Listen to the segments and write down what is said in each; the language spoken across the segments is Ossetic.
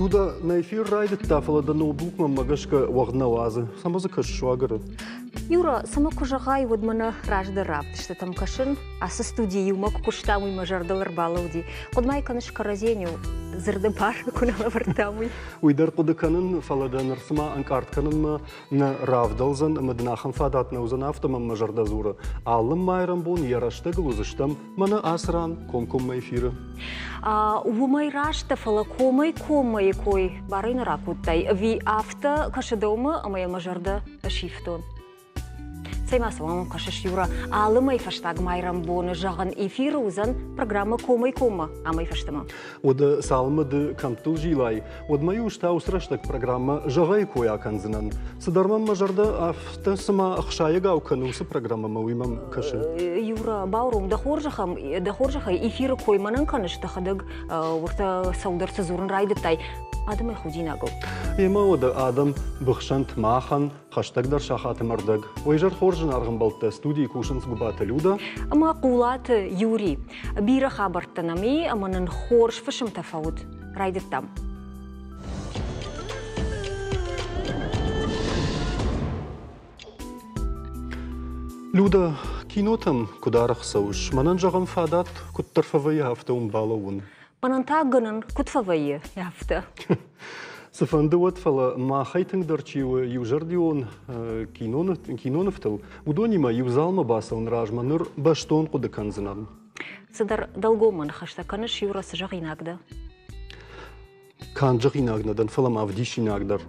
Люда, нӕ эфир райдыдта, фӕлӕ дӕ ноутбук мӕнмӕ гӕсгӕ уӕгъд нӕ уадзы. Цӕмӕ дзы кӕсыс уагӕры? Юра, цымӕ куы зӕгъай, уӕд мӕнӕ раздӕр равдыстытӕм кӕсын. Ацы студийы иумӕ куы куыстам, уый мӕ зӕрдыл ӕрбалӕуди. Хъуыд ма кӕныс кӕрӕдзийӕн-иу дзырды бар куы нӕ лӕвӕрдтам, уый. Уый дӕр хъуыды кӕнын, фӕлӕ дӕ ныр цыма ӕнкъард кӕнынмӕ нӕ равдӕлдзӕн ӕмӕ дын ахӕм фадат нӕ уыдзӕн, афтӕ мӕм мӕ зӕрдӕ дзуры. Алы майрӕмбон йӕ рӕстӕгыл уыдзыстӕм мӕнӕ ацы ран комкоммӕ эфиры. Уымӕй раст дӕ, фӕлӕ комӕй-коммӕйы кой барӕй нӕ ракодтай, ӕви афтӕ кӕсы дӕумӕ ӕмӕ йӕ мӕ зӕрдӕ сивтон? Цӕй ма цӕуӕм кӕсыс, Юра, алы мӕй фӕстаг майрӕмбоны, зӕгъын, эфиры уыдзӕн программӕ Комӕй-коммӕ амӕй фӕстӕмӕ. Уӕдӕ цалынмӕ ды кӕмттыл зилай, уӕдмӕ-иу ӕз та уыцы рӕстӕг программӕ Зӕгъӕй кой акӕндзынӕн. Цыдӕр мӕм мӕ зӕрдӕ афтӕ цыма ӕхсайӕгау кӕны уыцы программӕмӕ, уый мӕм кӕсы. Юра, бауром, дӕ хорзӕхӕм, дӕ хорзӕхӕй эфиры кой мӕнӕн кӕныс дӕхӕдӕг, уыртӕ цӕуылдӕр цы дзурын райдыдтай, адӕмӕй худинагыл. Емӕ уӕдӕ адӕм быхсӕнт махӕн, хӕстӕгдӕр сахаты мӕрдӕг. Уый зӕр хорз зынаргъ ӕмбӕлттӕ студийы кусынц Гуыбаты Люда ӕмӕ Хъулаты Юри. Бирӕ хабӕрттӕ нӕм и, ӕмӕ нын хорз фысымтӕ фӕуд. Райдыдтам. Люда, кинотӕм куыд арӕх цӕуыс? Мӕнӕн зӕгъӕм фадат куыддӕр фӕвӕййы, афтӕ уым балӕууын. Мӕнӕн та гӕнӕн куыд фӕвӕййы, афтӕ. Цыфӕнды уӕд, фӕлӕ махӕй тынгдӕр чи у иузӕрдион кинонывтыл, уыдонимӕ иу залмӕ бацӕуын размӕ ныр бӕстон хъуыды кӕндзынӕн. Цыдӕр дӕлгоммӕ ныхӕстӕ кӕныс, Юра, цы зӕгъинаг дӕ? Канд зӕгъинаг нӕ дӕн, фӕлӕ ма ӕвдисинаг дӕр.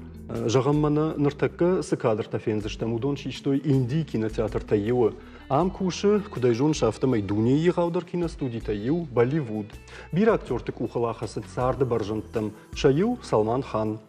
Зӕгъӕм, мӕнӕ ныртӕккӕ цы кадртӕ фендзыстӕм, уыдон систой Индийы кинотеатртӕй иуы. Ам кусы, куыд ӕй зоныс, афтӕмӕй дунейы егъаудӕр киностудитӕй иу Болливуд. Бирӕ актерты къухыл ахӕцыд царды бӕрзӕндтӕм. Сӕ иу Салман Хан.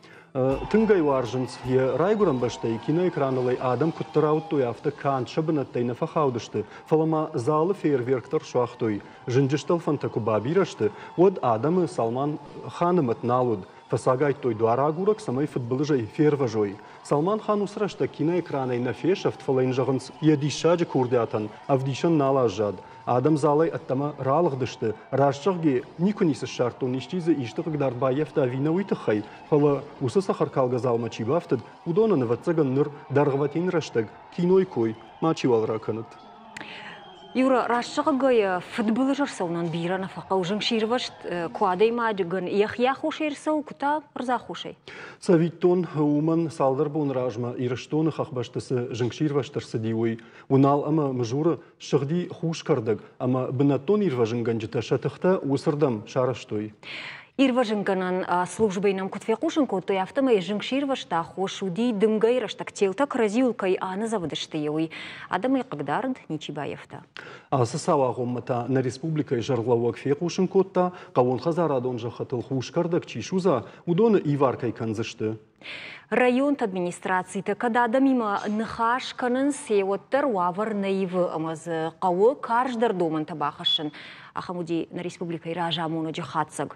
Тынг ӕй уарзынц, йӕ райгуырӕн бӕстӕйы киноэкраныл ӕй адӕм куыддӕр ауыдтой, афтӕ канд сӕ бынӕттӕй нӕ фӕхаудысты, фӕлӕ ма залы фейерверк дӕр суагътой. Зынджы стӕлфӕнтӕ куы бабирӕ сты, уӕд адӕмы Салман Ханы мӕт нал уыд. Фӕцагайдтой дуарагурӕг, цӕмӕй фыдбылызӕй фервӕзой. Салман Хан уыцы рӕстӕг киноэкранӕй нӕ фесӕфт, фӕлӕ йын зӕгъынц, йӕ диссаджы курдиатӕн ӕвдисӕн нал аззад. Адӕм залӕй ӕддӕмӕ ралыгъдысты, раст зӕгъгӕ, никуы ницы ссардтон, исчи дзы исты хъыгдард баййӕфта ӕви нӕ, уый тыххӕй, фӕлӕ уыцы цӕхӕркалгӕ залмӕ чи бафтыд, уыдонӕн, ӕвӕццӕгӕн, ныр дӕргъвӕтин рӕстӕг кинойы кой мачиуал ракӕнӕд. Юра, раст зӕгъгӕйӕ, фыдбылыз ӕрцӕуынӕн бирӕ нӕ фӕхъӕуы. Зынгсирвӕзт куы адӕймаджы йӕхи аххосӕй ӕрцӕуы, куы та ӕрдзы аххосӕй. Цӕвиттон, уымӕн цалдӕр боны размӕ Ирыстоны хӕхбӕсты цы зынгсирвӕзт ӕрцыди, уый Уынал ӕмӕ Мызуры сыгъди хус кӕрдӕг ӕмӕ бынӕттон ирвӕзынгӕнджытӕ сӕ тыхтӕ уыцырдӕм сарӕзтой. Ирвӕзынгӕнӕн службӕйы нӕм куыд фехъусын кодтой, афтӕмӕй зынгсирвӕзты аххос уыди дымгӕйы рӕстӕг телтӕ кӕрӕдзиуыл кӕй аныдзӕвдысты, уый. Адӕмӕй хъыгдард ничи баййӕфта. Ацы цауагъоммӕ та нӕ республикӕйы сӕргълӕууӕг фехъусын кодта, хъӕууонхӕдзарадон зӕххытыл хус кӕрдӕг чи судза, уыдоны ивар кӕй кӕндзысты. Районты администрацитӕ кӕд адӕмимӕ ныхас кӕнынц, уӕддӕр уавӕр нӕ ивы ӕмӕ дзы хъӕуы карздӕр домӕнтӕ бахӕссын. Ахӕм уыди нӕ республикӕйы разамонӕджы хатдзӕг.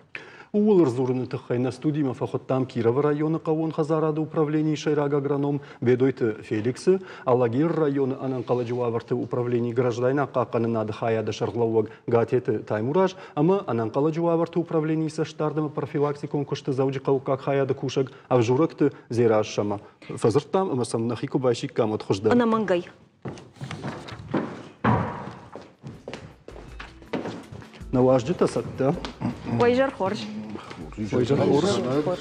Ууыл ӕрдзурыны тыххӕй нӕ студимӕ фӕхуыдтам Кировы районы хъӕууон хӕдзарады управленийы сӕйраг агроном Бедойты Феликсы, Алагиры районы ӕнӕнхъӕлӕджы уавӕрты управленийы граждайнаг хъахъхъӕнынады хайады сӕргълӕууӕг Гатеты Таймураз ӕмӕ ӕнӕнхъӕлӕджы уавӕрты управленийы цӕстдард ӕмӕ профилактикон куысты Дзӕуджыхъӕуккаг хайады кусӕг Ӕвзурӕгты Дзерассӕмӕ фӕдзырдтам ӕмӕ сӕм нӕхи куы байсиккам, уӕд хуыздӕр. Ӕнӕмӕнгӕй. Нӕ уазджытӕ цӕттӕ. Уӕ хорз. Уӕ хорз.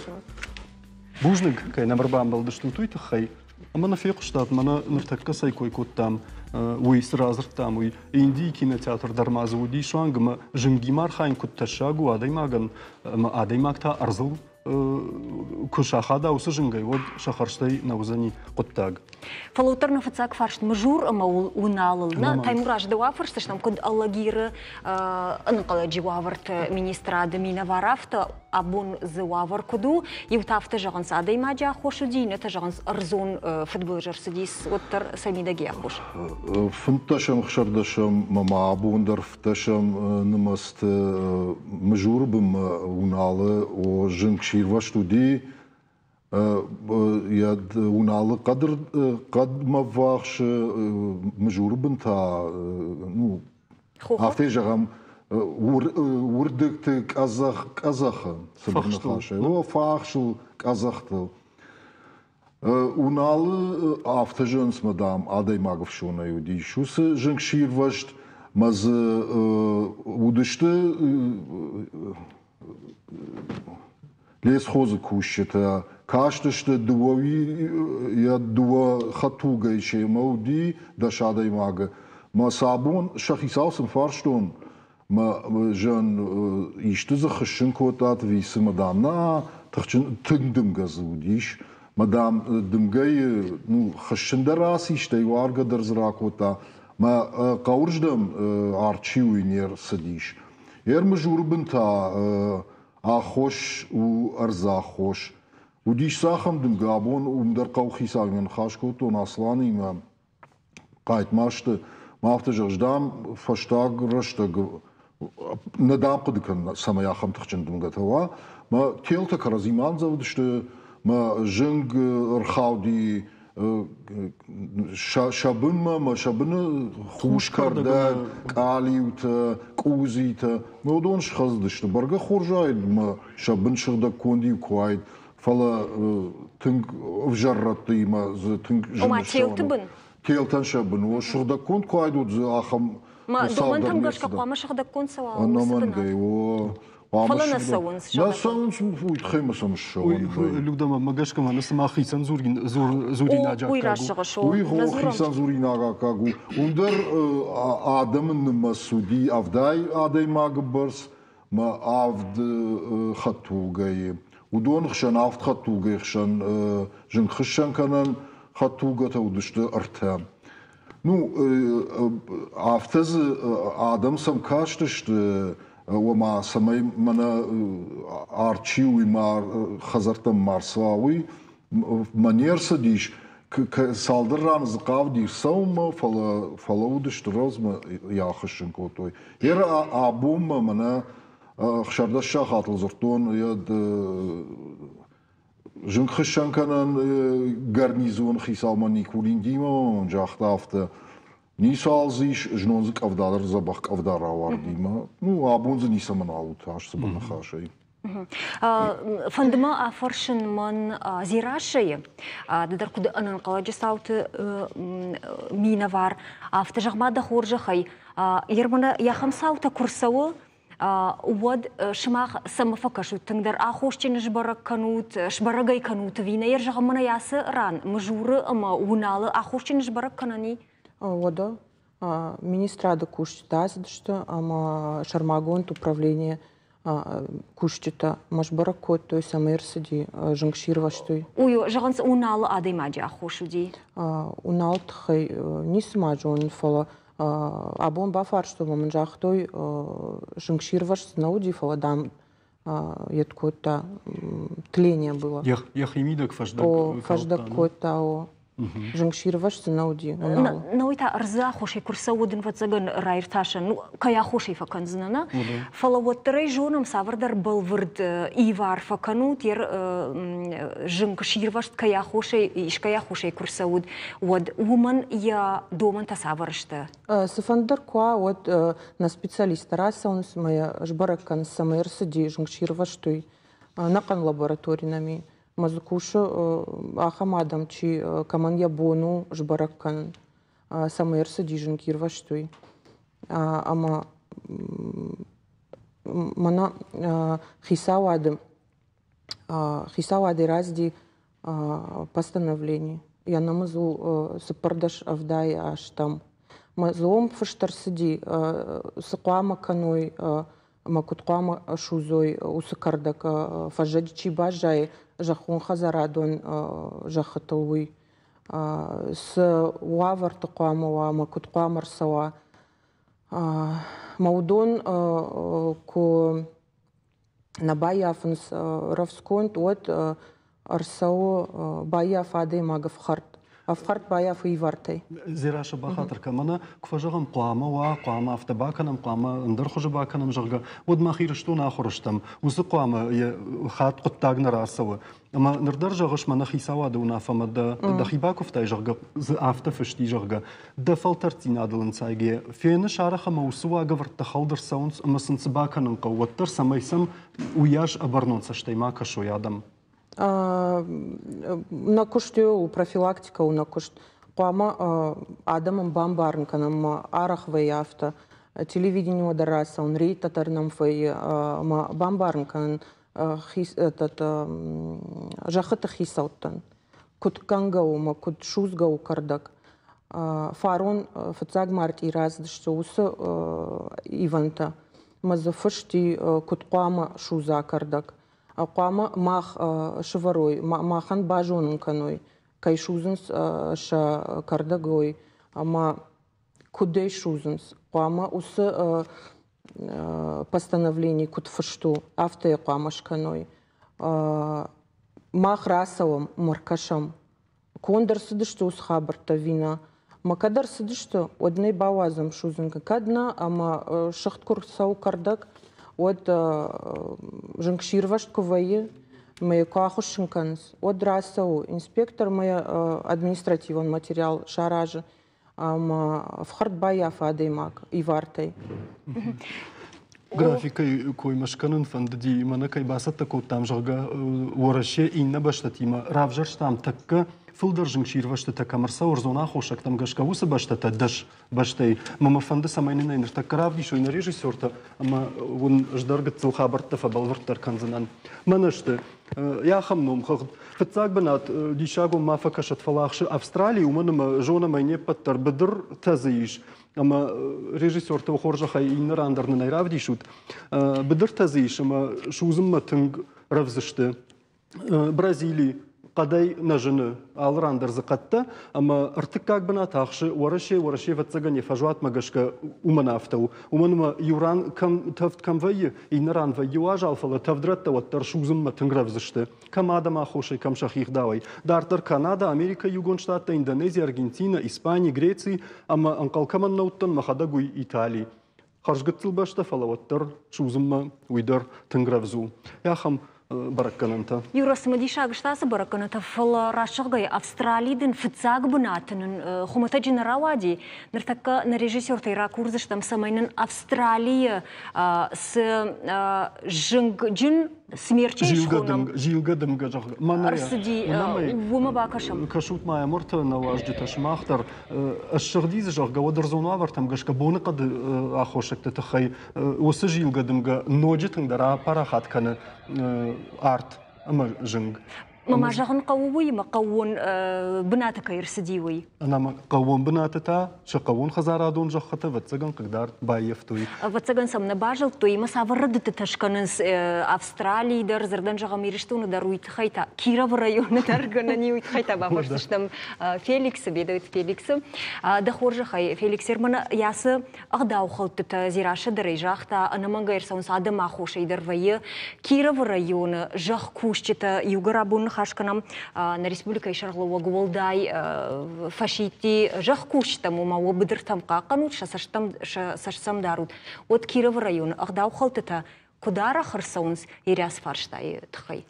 Бузныг, кӕй нӕм ӕрбамбӕлдыстут, уый тыххӕй. Ӕмӕ нӕ фехъуыстат, мӕнӕ ныртӕккӕ цӕй кой кодтам, уый цы радзырдтам, уый. Индийы кинотеатр дӕр ма дзы уыди суанг ӕмӕ зынгимӕ архайын куыд тӕссаг у адӕймагӕн, ӕмӕ адӕймаг та ӕрдзыл куы сахада уыцы зынгӕй, уӕд сӕ хӕрзтӕй нӕ уыдзӕни хъуыддаг. Фӕлӕ уӕддӕр нӕ фыццаг фарст Мызур ӕмӕ Уыналыл. Нӕ Таймураз, дӕу афӕрсдзыстӕм, куыд Алагиры ӕнӕнхъӕлӕджы уавӕрты министрады минӕвар, афтӕ абон дзы уавӕр куыд у? Иутӕ афтӕ зӕгъынц, адӕймаджы аххос уыди, иннӕтӕ зӕгъынц, ӕрдзон фыдбылыз ӕрцыдис, уӕддӕр сӕ мидӕг йӕ аххос. Фынддӕсӕм, ӕхсӕрдӕсӕм ма абон дӕр фдӕсӕм нымӕцты Мызуры бынмӕ Уыналы о зынгсирвӕзт уыди. Йӕ Уыналы хъӕдмӕ ввахс Мызуры бын та, ну, афтӕ зӕгъӕм, Уырдыгты къӕдзӕхы цыбыр ныхасӕй. О, фахсыл, къӕдзӕхтыл. Уналы афтӕ зӕгъынц, дам, адӕймаг ӕфсонӕй уыдис. Уыцы зынгсирвӕзт мӕ дзы уыдысты лесхозы кусджытӕ, кастысты дыууӕ йӕ дыууӕ хӕдтулгӕйы семӕ уыди 10 адӕймагы. Мӕ сӕ бон сӕ хицау сын фарстон, мӕ зӕн исты дзы хыссын кодтат ӕви цы, мӕ дам, нӕ, тыхджын тынг дымгӕ дзы уыдис. Мӕ дам, дымгӕйы ну, хыссын дӕр аци, стӕй уаргӕ дӕр дзы ракодта. Мӕ хъӕуырздӕм арчи уый не рцыдис. Ермызуры бын та аххос у ӕрдзы аххос. Уыдис цахӕм дымгӕ, абон уым дӕр хъӕуыхицауимӕ ныхас кодтон Асланимӕ, Хъайтмазты, ма афтӕ зӕгъыс, дам, фӕстаг рӕстӕг нӕ дам хъуыды кӕнын, цӕмӕй ахӕм тыхджын дымгӕтӕ уа. Мӕ телтӕ кӕрӕдзимӕ андзӕвдысты, мӕ зынг ӕрхауди сӕ бынмӕ, мӕ сӕ быны хус кӕрдӕг, къалиутӕ, къудзитӕ. Мӕ уыдон схӕцыдысты. Бӕргӕ хорз уаид, мӕ сӕ бын сыгъдӕг конд-иу куы уаид, фӕлӕ тынг ӕвзӕр рӕттыимӕ дзы тынг зын. Ома телты бын? Телтӕн сӕ бын. О, сыгъдӕггонд куы уаид, уӕд дзы ахӕм Ма домӕнтӕм гӕсгӕ хъуамӕ сыгъдӕггонд цӕуа? Ӕнӕмӕнгӕй, о. Фӕлӕ нӕ цӕуынц. Нӕ цӕуынц, уый тыххӕй ма сӕм ссӕуын. Люда, мӕ гӕсгӕ ма цыма хицӕн дзуринаг аккаг у. Уый хицӕн дзуринаг аккаг у. Уым дӕр адӕмы нымӕц уыди 70 адӕймагы бӕрц, мӕ авд хӕдтулгӕйы. Уыдон хсӕн, авд хӕдтулгӕйы хсӕн зынгхуыссӕн кӕнӕн хӕдтулгӕтӕ уыдысты ӕртӕ. Ну, афтӕ дзы адӕм сӕм кастысты, ома цӕмӕй мӕнӕ арт чи у, уый ма хӕдзӕрттӕм ма рцӕуа, уый мӕ не рцыдис. Цалдӕр ран дзы хъавди цӕуынмӕ, фӕлӕ фӕлӕууыдысты рӕвдзмӕ йӕ ахӕссын кодтой. Ер абонмӕ мӕнӕ 16 сахатыл дзырдтон, йӕ зынгхуыссӕн кӕнӕн гарнизон хицаумӕ Никулиндимӕ загъта афтӕ, ницуал дзы ис, знон дзы къӕвда дӕр дзӕбӕх къӕвда рауардимӕ. Ну, абон дзы ницӕмӕн нал у тас цыбыр ныхасӕй. Фӕнды мӕ афӕрсын мӕн Дзерассӕйы, ды дӕр куыд ӕнӕнхъӕлӕджы цауты минӕвар, афтӕ зӕгъ-ма дӕ хорзӕхӕй, Ермана йӕхӕм цаутӕ куы рцӕуы, уӕд сымах цӕмӕ фӕкӕсут тынгдӕр аххосджын сбӕрӕг кӕнут, сбӕрӕг ӕй кӕнут ӕви нӕ? Зӕгъӕм, мӕнӕ ацы ран Мызуры ӕмӕ Уыналы аххосджын сбӕрӕг кӕнӕн и? Уӕдӕ министрады кусджытӕ ацыдысты ӕмӕ сӕрмагонд управление кусджытӕ ма сбӕрӕг кодтой, цӕмӕй ӕрцыди зынгсирвӕзт, уый. Уый, зӕгъынц, Уналы адӕймаджы аххос уыди? Уналы тыххӕй ницы ма зонын, фӕлӕ абон бафарстон ӕмӕ мын загътой, зынгсирвӕзт нӕ уыди, фӕлӕ, дам, йед кодта, тление было. Йӕхимидӕг фӕздӕг О, фӕздӕг кодта, о. Зынгсирвӕзт дзы нӕ уыди. Науи та ӕрдзы аххосӕй куы рцӕуы, уӕд ын ӕвӕццӕгӕн раиртасӕн, ну, кӕй аххосӕй фӕкӕндзынӕ, нӕ? Фӕлӕ уӕддӕр ӕй зонӕм, цавӕрдӕр бӕлвырд ивар фӕкӕнут, йе зынгсирвӕзт кӕй аххосӕй, искӕй аххосӕй куы рцӕуд, уӕд уымӕн йӕ домӕнтӕ цавӕр сты? Цыфӕнды дӕр куы уа, уӕд нӕ специалисттӕ рацӕуынц ӕмӕ йӕ сбӕрӕг кӕнынц, цӕмӕй ӕрцыди зынгсирвӕзт, уый. Ӕнӕхъӕн лаборатори нӕм и. Ӕмӕ дзы кусы ахӕм адӕм, чи кӕмӕн йӕ бон у сбӕрӕг кӕнын, цӕмӕй ӕрцыди зынгирвӕзт, уый. Ӕмӕ мӕнӕ хицауады хицауадӕй рацыди постановление. Йӕ нымыдз у 84 80-ӕм. Мӕ дзы фыст ӕрцыди, цы хъуамӕ кӕной ӕмӕ куыд хъуамӕ судзой уыцы кӕрдӕг, фӕззӕджы чи баззайы зӕххон хӕдзарадон зӕххытыл, уый. Цы уавӕрты хъуамӕ уа ӕмӕ куыд хъуамӕ ӕрцӕуа. Мӕ уыдон куы нӕ баййафынц рӕвдзгонд, уӕд ӕрцӕуы баййафы адӕймаг ӕфхӕрд. Ӕфхӕрд баййафы ивартӕй. Дзерассӕ, бахатыр кӕн, мӕнӕ куы фӕзӕгъӕм, хъуамӕ уа, хъуамӕ афтӕ бакӕнӕм, хъуамӕ ӕндӕр хуызы бакӕнӕм, зӕгъгӕ, уӕд мах Ирыстоны ахуыр стӕм. Уыцы хъуамӕ йӕ хатт хъуыддаг нӕ рацӕуы. Ӕмӕ ныр дӕр зӕгъыс, мӕнӕ хицауады уынаффӕмӕ дӕ дӕхи бакуывтай, зӕгъгӕ, дзы афтӕ фыст и, зӕгъгӕ, дӕ фӕлтӕрддзинадыл ӕнцайгӕ феныс арӕх ӕмӕ уыцы уагӕвӕрдтӕ хӕлд ӕрцӕуынц ӕмӕ сын цы бакӕнын хъӕуы, уӕддӕр цӕмӕй сӕм уыйас ӕбӕрнон цӕстӕй ма кӕсой адӕм. Нӕ куыст у, профилактикӕ у нӕ куыст. Хъуамӕ адӕмӕн бамбарын кӕнӕм, арӕх вӕййы афтӕ. Телевидениемӕ дӕр рацӕуын, рейдтӕ дӕр нӕм вӕййы, ӕмӕ бамбарын кӕнын зӕххыты хицӕуттӕн, куыд кӕнгӕ у ӕмӕ куыд судзгӕ у кӕрдӕг. Фарон фыццаг мартъи рацыдысты уыцы ивӕнтӕ, ӕмӕ дзы фыст и, куыд хъуамӕ судза кӕрдӕг. Хъуамӕ мах сывӕрой, махӕн базонын кӕной, кӕй судзынц сӕ кӕрдӕгой ӕмӕ куыдӕй судзынц. Хъуамӕ уыцы постановлени куыд фыст у, афтӕ йӕ хъуамӕ скӕной. Мах рацӕуӕм, ӕркӕсӕм, конд ӕрцыдысты уыцы хабӕрттӕ ӕви нӕ. Ӕмӕ кӕд ӕрцыдысты, уӕд нӕ бауадзӕм судзын. Кӕд нӕ, ӕмӕ сыгъд куы рцӕуы кӕрдӕг, уӕд зынгсирвӕзт куы вӕййы, ӕмӕ йӕ куы ахуыссын кӕнынц, уӕд рацӕуы инспектор ӕмӕ административон материал саразы ӕмӕ ӕфхӕрд баййафы адӕймаг ивартӕй. Графикӕйы коймӕ скӕнын фӕндыди, мӕнӕ кӕй бацӕттӕ кодтам, зӕгъгӕ, Уӕрӕсе иннӕ бӕстӕтимӕ равзӕрстам тӕккӕ фылдӕр зынгсирвӕзтытӕ кӕм ӕрцӕуы ӕрдзон аххосӕгтӕм гӕсгӕ, уыцы бӕстӕтӕ дӕс бӕстӕйы. Мӕ мӕ фӕнды, цӕмӕй нын ӕй ныртӕккӕ равдисой нӕ режиссертӕ ӕмӕ уын ӕз дӕр гыццыл хабӕрттӕ фӕбӕлвырддӕр кӕндзынӕн. Мӕнӕ сты йӕ ахӕм номхыгъд. Фыццаг бынат диссагон ма фӕкӕсӕд, фӕлӕ ахсы Австрали, уымӕн ӕмӕ зонӕм ӕй не ппӕт дӕр быдыртӕ дзы ис. Ӕмӕ режиссерты хорзӕхӕй иннӕ ран дӕр нын ӕй равдисут. Быдыртӕ дзы ис ӕмӕ судзынмӕ тынг рӕвдз сты. Бразили хъӕдӕй нӕ зыны, алы ран дӕр дзы хъӕдтӕ, ӕмӕ ӕртыккаг бынат ахсы Уӕрӕсе. Уӕрӕсе, ӕвӕццӕгӕн, йӕ фӕзуатмӕ гӕсгӕ уымӕн афтӕ у. Уымӕн ӕмӕ иу ран кӕм тӕвд кӕм вӕййы, иннӕ ран вӕййы уазал, фӕлӕ тӕвд рӕттӕ уӕддӕр судзынмӕ тынг рӕвдз сты. Кӕм адӕм аххосӕй, кӕм сӕхи гъдауӕй. Дарддӕр Канадӕ, Америкӕйы Иугонд Штаттӕ, Индонези, Аргентинӕ, Испани, Греци ӕмӕ ӕнхъӕл кӕмӕн нӕ уыдтӕн, мӕхӕдӕг уый Итали. Хӕрзгыццыл бӕстӕ, фӕлӕ уӕддӕр судзынмӕ уый дӕр тынг рӕвдз у. Ахӕм бӕрӕггӕнӕнтӕ. Юра, цымыдисаг сты ацы бӕрӕггӕнӕнтӕ, фӕлӕ раст зӕгъгӕйӕ, Австрали дын фыццаг бынаты нын хуымӕтӕджы нӕ рауади. Ныртӕккӕ нӕ режиссертӕй ракурдзыстӕм, цӕмӕй нын Австралийы цы зынгджын смерчӕй схонӕм. Зилгӕ дымгӕ, зӕгъгӕ. Ӕрцыди, уымӕ бакӕсӕм. Кӕсут ма йӕм ӕртӕ нӕуазджытӕ, сымах дӕр. Ссыгъди дзы, зӕгъгӕ, уӕд ӕрдзон уавӕртӕм гӕсгӕ боныхъӕды аххосӕгты тыххӕй уыцы зилгӕ дымгӕ ноджы тынгдӕр апарахат кӕны арт ӕмӕ зынг. Ма зӕгъын хъӕуы уыимӕ хъӕууон бынаты кӕй ӕрцыди, уый. Ӕнӕмӕнг хъӕууон бынаты та сӕ хъӕууон хӕдзарадон зӕххытӕ ӕвӕццӕгӕн хъыгдард баййӕфтой. Ӕвӕццӕгӕн сӕм нӕ базылдтой ӕмӕ цавӕр рӕдыдтытӕ скӕнынц Австралийы дӕр, дзырдӕн зӕгъӕм, Ирыстоны дӕр, уый тыххӕй та Кировы районы дӕр гӕнӕн и, уый тыххӕй та бафӕрсдзыстӕм Феликсы, Бедойты Феликсы. Дӕ хорзӕхӕй, Феликс Ермана, йӕ ӕгъдаухӕлдтытӕ Дзерассӕ дӕр ӕй загъта, ӕнӕмӕнгӕй ӕрцӕуынц адӕмы аххосӕй дӕр вӕййы. Кировы районы зӕхкусджытӕ иугӕр абон ныхас кӕнӕм, нӕ республикӕйы сӕргълӕууӕг уӕлдай фӕсидти зӕхкусджытӕм, ома уӕ быдыртӕм хъахъхъӕнут, сӕ цӕст сӕм дарут. Уӕд Кировы районы ӕгъдаухӕлдтытӕ куыд арӕх ӕрцӕуынц Ерӕс фарстайы тыххӕй?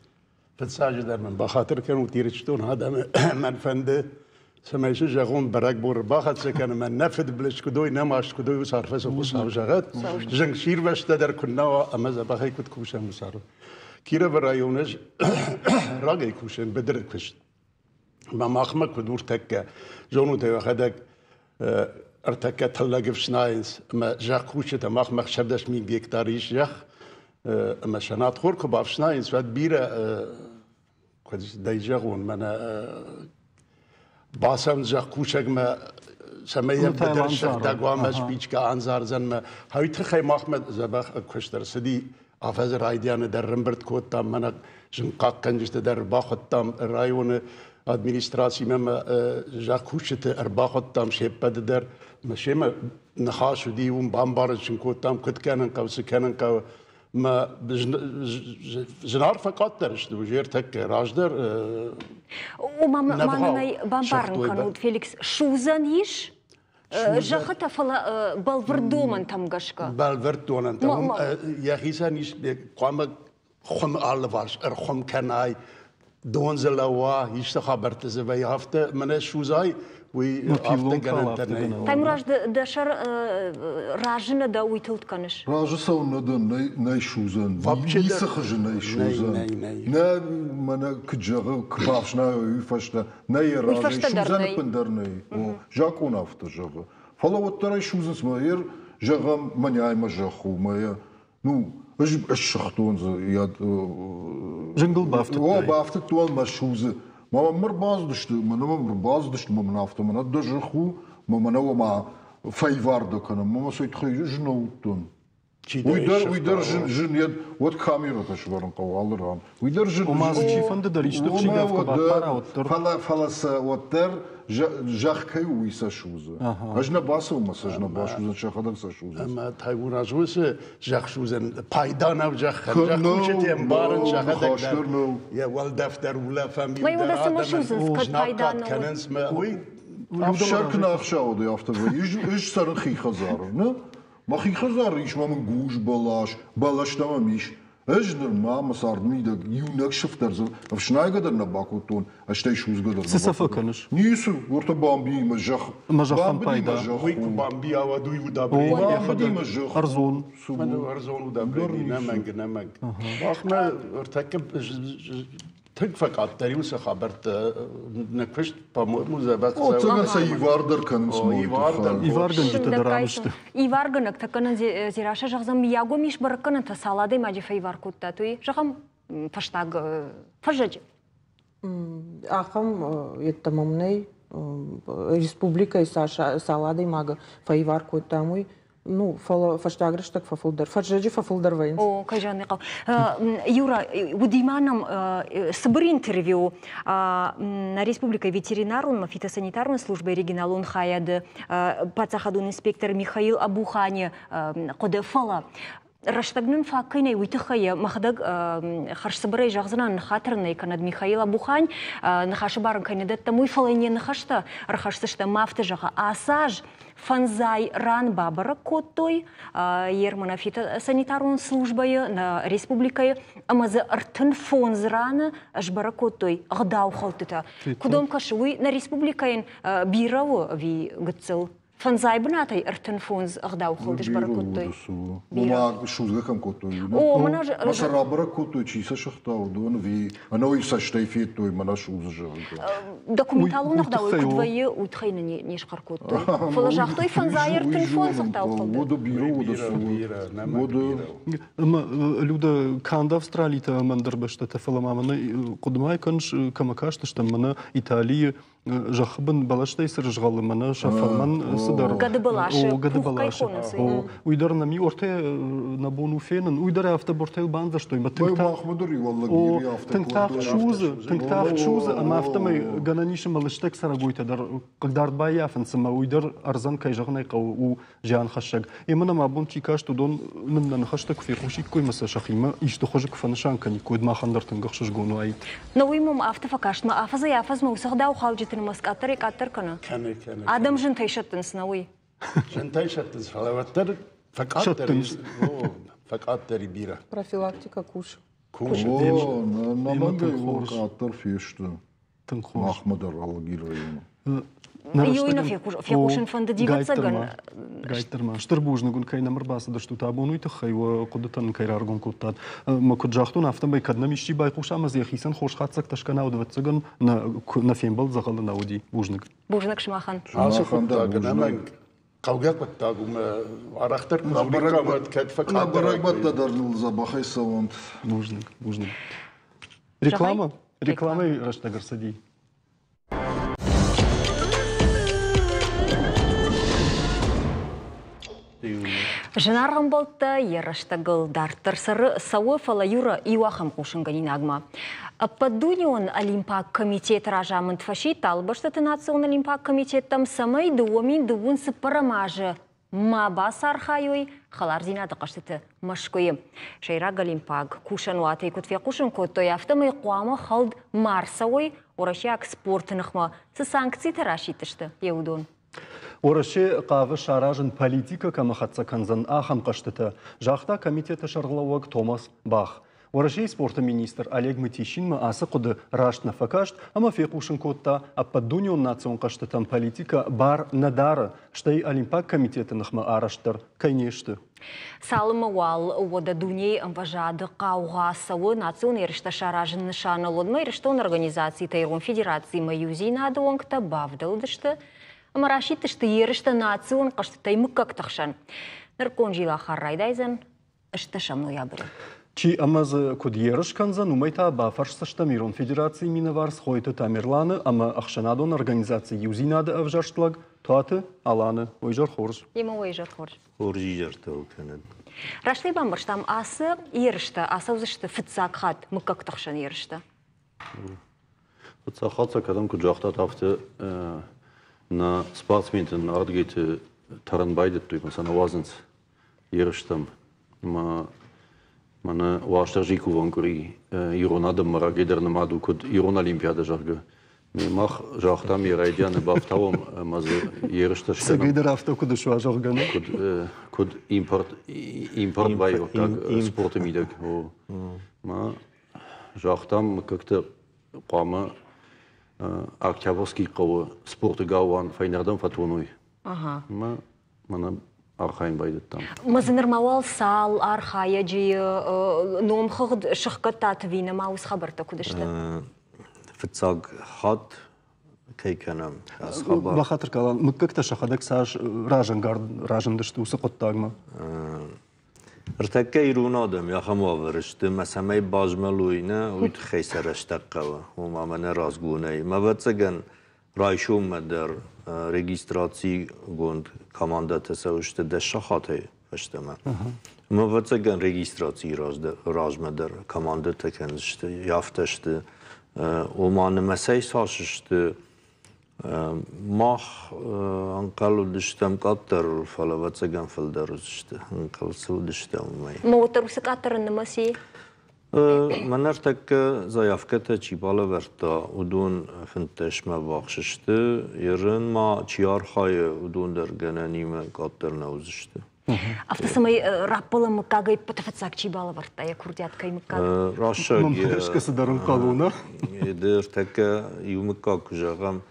Фыццаджыдӕр мын бахатыр кӕнут Ирыстон адӕмы, мӕн фӕнды, цӕмӕй сын зӕгъон бӕрӕгбон ӕрбахӕццӕ кӕны, мӕн нӕ фыдбылыз куыд уой, нӕ маст куыд уой, уыцы арфӕ сын Хуыцау зӕгъӕд. Зынгсирвӕзтӕ дӕр куыннӕ уа ӕмӕ дзӕбӕхӕй куыд кусӕм, уыцы арф. Кировы районы ӕз рагӕй кусын быдыры куыст. Мӕ махмӕ куыд уртӕккӕ, зонут ӕй уӕхӕдӕг, ӕртӕккӕ тыллӕг ӕфснайынц ӕмӕ зӕхкусджытӕ махмӕ 16 000 гектар ис зӕхх, ӕмӕ сӕнатхор куы бафснайынц, уӕд бирӕ, куыд дӕй зӕгъон, мӕнӕ бацӕуынц зӕхкусӕгмӕ, цӕмӕй йӕм быдыр сыгъдӕг уа, мӕ спичкӕ андзардзӕн мӕ. Уый тыххӕй махмӕ дзӕбӕх куыст ӕрцыди. Афӕдзы райдианы дӕр ӕрӕмбырд кодтам, мӕнӕ зынхъахъхъӕнджыты дӕр бахуыдтам районы администрацимӕ ӕмӕ зӕхкусджыты ӕрбахуыдтам се ппӕты дӕр. Семӕ ныхас уыди, уым бамбарын сын кодтам, куыд кӕнын хъӕуы, цы кӕнын хъӕуы. Мӕ зынаргъ фӕкъаддӕр сты уже ӕртӕккӕ раздӕр. Ома ма нын ӕй бамбарын кӕнут, Феликс, судзӕн ис зӕххытӕ, фӕлӕ бӕлвырд домӕнтӕм гӕсгӕ. Бӕлвырд домӕнтӕм. Йӕхицӕн ис хъуамӕ хуым алыварс ӕрхуым кӕнай, дон дзы лӕууа, исты хабӕртты дзы вӕййы, афтӕ мӕнӕ судзай, уый афтӕ гӕнӕнтӕ нӕй. Таймураз, дӕ сӕр разы нӕ дӕ, уый тылд кӕныс? Разы цӕуын нӕ дӕн, нӕй судзӕн. Ницы хуызы нӕй судзӕн. Нӕ, мӕнӕ куыд зӕгъы, куы бафснайой, уый фӕстӕ. Нӕ йӕ разӕй судзӕн ӕппындӕр нӕй. Закъон афтӕ зӕгъы. Фӕлӕ уӕддӕр ӕй судзынц мӕ зӕгъӕм, мӕнӕй мӕ зӕхх у, мӕ ну, ӕз ссыгътон дзы йӕ Зынгыл бафтыдтай? О, бафтыдтон мӕ судзы. Мӕ мӕм ӕрбацыдысты, мӕнӕ мӕм ӕрбацыдысты, мӕ мын афтӕ, мӕнӕ дӕ зӕхх у, мӕ мӕнӕ уӕ фӕивар дӕ кӕнӕм, мӕ мӕ цӕй тыххӕй ӕз нӕ уыдтон. Уый дӕр, уый дӕр зын, зын, уӕд камерӕтӕ сӕвӕрын хъӕуы алы ран. Уый дӕр зын. Ома дзы чи фӕнды дӕр исты хсидав куы баппара, уӕддӕр. Фӕлӕ, фӕлӕ сӕ уӕддӕр зӕхх кӕй у, уый сӕ судзы. Ӕз нӕ бацӕуын мӕ сӕ нӕ басудзын, сӕхӕдӕг сӕ судзынц. Ӕмӕ Таймураз уыцы зӕхх судзын пайда нӕу зӕххӕн. Зӕхкусджытӕ ӕмбарын сӕхӕдӕг дӕр. Йӕ уӕлдӕф дӕр улӕфӕм, иу дӕр адӕмӕн знаггад кӕнынц. Уый Ӕфсӕр куы нӕ ӕхсӕвы, афтӕ вӕййы. Ӕз цӕрын хи хӕдзары. Нӕ? Мӕхи хӕдзары ис ма мын гуз бӕлас, бӕлӕстӕ мӕм ис. Ӕз нырма мӕ цардмидӕг иунӕг сыф дӕр дзы ӕфснайгӕ дӕр нӕ бакодтон, стӕй судзгӕ дӕр. Цы сӕ фӕкӕныс? Ницы, уӕртӕ бамбиимӕ зӕхх. Мӕ зӕххӕн пайда. Уый куы бамбиа, уӕд уый удабрени. Бамбиимӕ зӕхх. Ӕрдзон. Ӕрдзон удабрени, нӕмӕнг, нӕмӕнг. Махмӕ ӕртӕккӕ тынг фӕкъаддӕр уыцы хабӕрттӕ нӕ куыст, по-моему, дзӕбӕх цӕуы. Ӕцӕгӕн сӕ ивар дӕр кӕнынц. Иваргӕнджытӕ дӕр ам сты. Иваргӕнӕг тӕккӕнӕн Дзерассӕ зӕгъдзӕн, мыййагом ис бӕрӕггӕнӕнтӕ цал адӕймаджы фӕивар кодтат, уый, зӕгъӕм, фӕстаг фӕззӕджы. Ахӕм йеддӕмӕ нӕй. Республикӕйы цал адӕймагы фӕивар кодтам, уый Ну, фӕлӕ фӕстаг рӕстӕг фӕфылдӕр. Фӕззӕджы фӕфылдӕр вӕййынц. О, кӕй зӕгъын хъӕуы. Юра, уыди-ма нӕм цыбыр интервью нӕ республикӕйы ветеринарон ӕмӕ фитосанитарон службӕйы регионалон хайады паддзахадон инспектор Михаил Абуханы хъуыды, фӕлӕ рӕстӕг нын фаг кӕй нӕй, уый тыххӕй мӕхӕдӕг хӕрзцыбырӕй зӕгъдзынӕн, ныххатыр нӕй кӕнӕд Михаил Абухань, ныхасы бар ын кӕй нӕ дӕттӕм, уый, фӕлӕ йын йӕ ныхӕстӕ ӕрхӕсдзыстӕм. Ма афтӕ зӕгъы, ацы аз фӕндзай ран бабӕрӕг кодтой Ермонафиты санитарон службӕйы нӕ республикӕйы ӕмӕ дзы 35 раны сбӕрӕг кодтой ӕгъдаухӕлдтытӕ. Куыд уӕм кӕсы, уый нӕ республикӕйӕн бирӕ у ӕви гыццыл? Фӕндзай бынатӕй 35 ӕгъдаухӕлды сбӕрӕг кодтой. Ома судзгӕ кӕм кодтой? О, мӕнӕ Мӕ сӕ рабӕрӕг кодтой, чи сӕ сыгъта, уыдон ӕви ӕнӕуи цӕстӕй федтой, мӕнӕ судзы, зӕгъгӕ. Документалон ӕгъдауӕй куыд вӕййы, уый тыххӕй нын не схъӕр кодтой. Фӕлӕ загътой фӕндзай 35 ӕгъдаухӕлды. Уӕдӕ бирӕ уӕдӕ цы уӕдӕ. Ӕмӕ Люда, канд Австралитӕ ӕмӕ ӕндӕр бӕстӕтӕ, фӕлӕ ма мӕнӕ хъуыдымӕ кӕныс, кӕмӕ кастыстӕм, мӕнӕ Италийы зӕххы бын бӕлӕстӕй цы рызгъӕлы, мӕнӕ сӕ фӕлмӕн цыдӕр. Гӕдыбӕласы. О, гӕдыбӕласы. О, уый дӕр нӕм иортӕ нӕ бон у фенын. Уый дӕр афтӕ бортӕй бандзӕстой. Тынг тынг тагъд судзы, тынг тагъд судзы, ӕмӕ афтӕмӕй гӕнӕн ис ӕмӕ лыстӕг цӕрӕгойтӕ дӕр хъыгдард баййафынц, ӕмӕ уый дӕр ӕрдзӕн, кӕй зӕгъын ӕй хъӕуы, у зианхӕссӕг. Ӕмӕ нӕм абон чи каст, уыдон нын нӕ ныхӕстӕ куы фехъусиккой ӕмӕ сӕ сӕхимӕ исты хуызы куы фӕнысан кӕниккой, уӕд махӕн дӕр тынг ӕхсызгон уаид. Но уый мӕм афтӕ фӕкаст, мӕ афӕдзӕй-афӕдзмӕ уыцы ӕгъдаухалджыты нымӕц къаддӕрӕй-къаддӕр кӕны. Кӕны, кӕны. Адӕм зынтӕй сӕттынц, нӕ уый? Зынтӕй сӕттынц, фӕлӕ уӕддӕр фӕкъаддӕр ис. Фӕкъаддӕр и бирӕ. Профилактика кусы. Кусы. О, нӕмӕнгӕй къаддӕр фесты. Тынг хорз. Махмӕ дӕр Алагиры районы. Иуи нӕ фехъусын фӕндыди, ӕвӕццӕгӕн. Гайттӕр ма. Стыр бузныг уын, кӕй нӕм ӕрбацыдыстут абон, уый тыххӕй уӕ хъуыдытӕн кӕй раргом кодтат. Мӕ куыд загътон, афтӕмӕй кӕд нӕм исчи байхъуса ӕмӕ дзы йӕхицӕн хорз хатдзӕгтӕ скӕна, уӕд, ӕвӕццӕгӕн, нӕ фембӕлд дзӕгъӕлы нӕ уыди. Бузныг. Бузныг сымахӕн. Ацы хъуыддаг ӕнӕмӕнг хъӕугӕ хъуыддаг у, мӕ арӕхдӕр куы дзуриккам, уӕд кӕд фӕкъаддӕр. Бӕрӕгбӕттӕ дӕр ныл дзӕбӕхӕй цӕуӕнт. Бузныг, бузныг. Реклама? Рекламӕйы рӕстӕг ӕрцыди. Зынаргъ ӕмбӕлттӕ, йӕ рӕстӕгыл дарддӕр цӕуы, фӕлӕ Юра иу ахӕм хъусынгӕнинагмӕ. Ӕппӕтдунеон олимпаг комитеты разамынд фӕсидт алы бӕстӕты национ олимпаг комитеттӕм, цӕмӕй 2024 азы. ма бацархайой хӕлардзинады хъӕзтыты Мӕскуыйы. Сӕйраг олимпаг кусӕнуатӕй куыд фехъусын кодтой, афтӕмӕй хъуамӕ хӕлд ма рцӕуой, уӕрӕсейаг спорты ныхмӕ цы санкцитӕ расидтысты, йе уыдон. Уӕрӕсе хъавы саразын политикӕ кӕмӕ хӕццӕ кӕндзӕн, ахӕм хъӕзтытӕ, загъта комитеты сӕргълӕууӕг Томас Бах. Уӕрӕсейы спорты министр Олег Мытищинмӕ ацы хъуыды раст нӕ фӕкаст ӕмӕ фехъусын кодта, ӕппӕтдунеон национ хъӕзтытӕм политикӕ бар нӕ дары, стӕй Олимпаг комитеты ныхмӕ арӕзт дӕр кӕй не сты. Цалынмӕ уал уӕдӕ дунейы ӕмвӕзады хъаугъа цӕуы национ ерыстӕ саразын нысаныл, уӕдмӕ Ирыстоны организацитӕ Ирон Федерациимӕ иудзинады уӕнгтӕ бавдӕлдысты ӕмӕ расидтысты ерыстӕ национ хъӕзтытӕй мыггӕгты хсӕн. Нырыккон зилахар райдайдзӕн 8 ноябры. Чи ӕмӕ дзы куыд ерыс кӕндзӕн, уымӕй та бафӕрсдзыстӕм Ирон Федерацийы минӕвар Цхойты Тамерланы ӕмӕ ӕхсӕнадон организаци Иудзинады ӕвзӕрст лӕг Туаты Аланы. Уый изӕр хорз. Ема уый изӕр хорз. Хорз изӕртӕ кӕнӕд. Раст ӕй бамбӕрстам, ацы ерыстӕ ацӕудзысты фыццаг хатт мыггӕгты хсӕн ерыстӕ. Фыццаг хатт сӕ кӕдӕм куыд загътат, афтӕ нӕ спортсментӕн ардгӕйты тӕрын байдыдтой, ӕмӕ сӕ нӕ уадзынц ерыстӕм. Ӕмӕ мӕнӕ Уастырджи кувӕн къуыри ирон адӕммӕ рагӕй дӕр нымад у куыд ирон олимпиадӕ, зӕгъгӕ. Мах загътам йӕ райдианы бафтауӕм ӕмӕ дзы ерыстӕ скӕнӕм. Цӕгӕй дӕр афтӕ куыд суа, зӕгъгӕ, нӕ? Куыд, куыд импорт, импорт байвӕггаг спорты мидӕг. Ма загътам, мыггӕгтӕ хъуамӕ Октябрьский хъӕуы спорты галуан фӕйнӕрдӕм фӕтоной. Ӕмӕ мӕнӕ архайын байдыдтам. Ма дзы нырма уал цал архайӕджы номхыгъд сыхгӕдтат ӕви нӕма уыцы хабӕрттӕ куыд сты? Фыццаг хатт кӕй кӕнӕм ацы хабар. Бахатыр кӕнӕм, мыггӕгтӕ сӕхӕдӕг цас разӕнгард разындысты уыцы хъуыддагмӕ? Ӕртӕккӕ ирон адӕм ахӕм уавӕры сты, ӕмӕ цӕмӕй базмӕлой, нӕ, уый тыххӕй сӕ рӕстӕг хъӕуы, ома мӕнӕ разгонӕй. Мӕ ӕвӕццӕгӕн, райсоммӕ дӕр регистрацигонд командӕтӕ цӕуысты 10 сахатӕй фӕстӕмӕ. Ӕмӕ ӕвӕццӕгӕн регистрацийы размӕ дӕр командӕтӕ кӕндзысты, афтӕ сты. Ома нымӕцӕй цас сты, мах ӕнхъӕл уыдыстӕм къаддӕр, фӕлӕ ӕвӕццӕгӕн фылдӕр уыдзысты. Ӕнхъӕл цы уыдыстӕм, уымӕй. Ма уӕддӕр уыцы къаддӕры нымӕц и? Мӕн ӕртӕккӕ заявкӕтӕ чи балӕвӕрдта, уыдон 15-мӕ ввахс сты. Ерын ма чи архайы, уыдон дӕр гӕнӕнимӕ къаддӕр нӕ уыдзысты. Афтӕ цӕмӕй раппӕлӕн мыггагӕй ӕппӕты фыццаг чи балӕвӕрдта йӕ курдиат кӕй мыггаг? Рӕсӕг. Мӕм цыдӕр ӕнхъӕл у, нӕ? Ды ӕртӕккӕ иу мыггаг куы зӕгъӕм,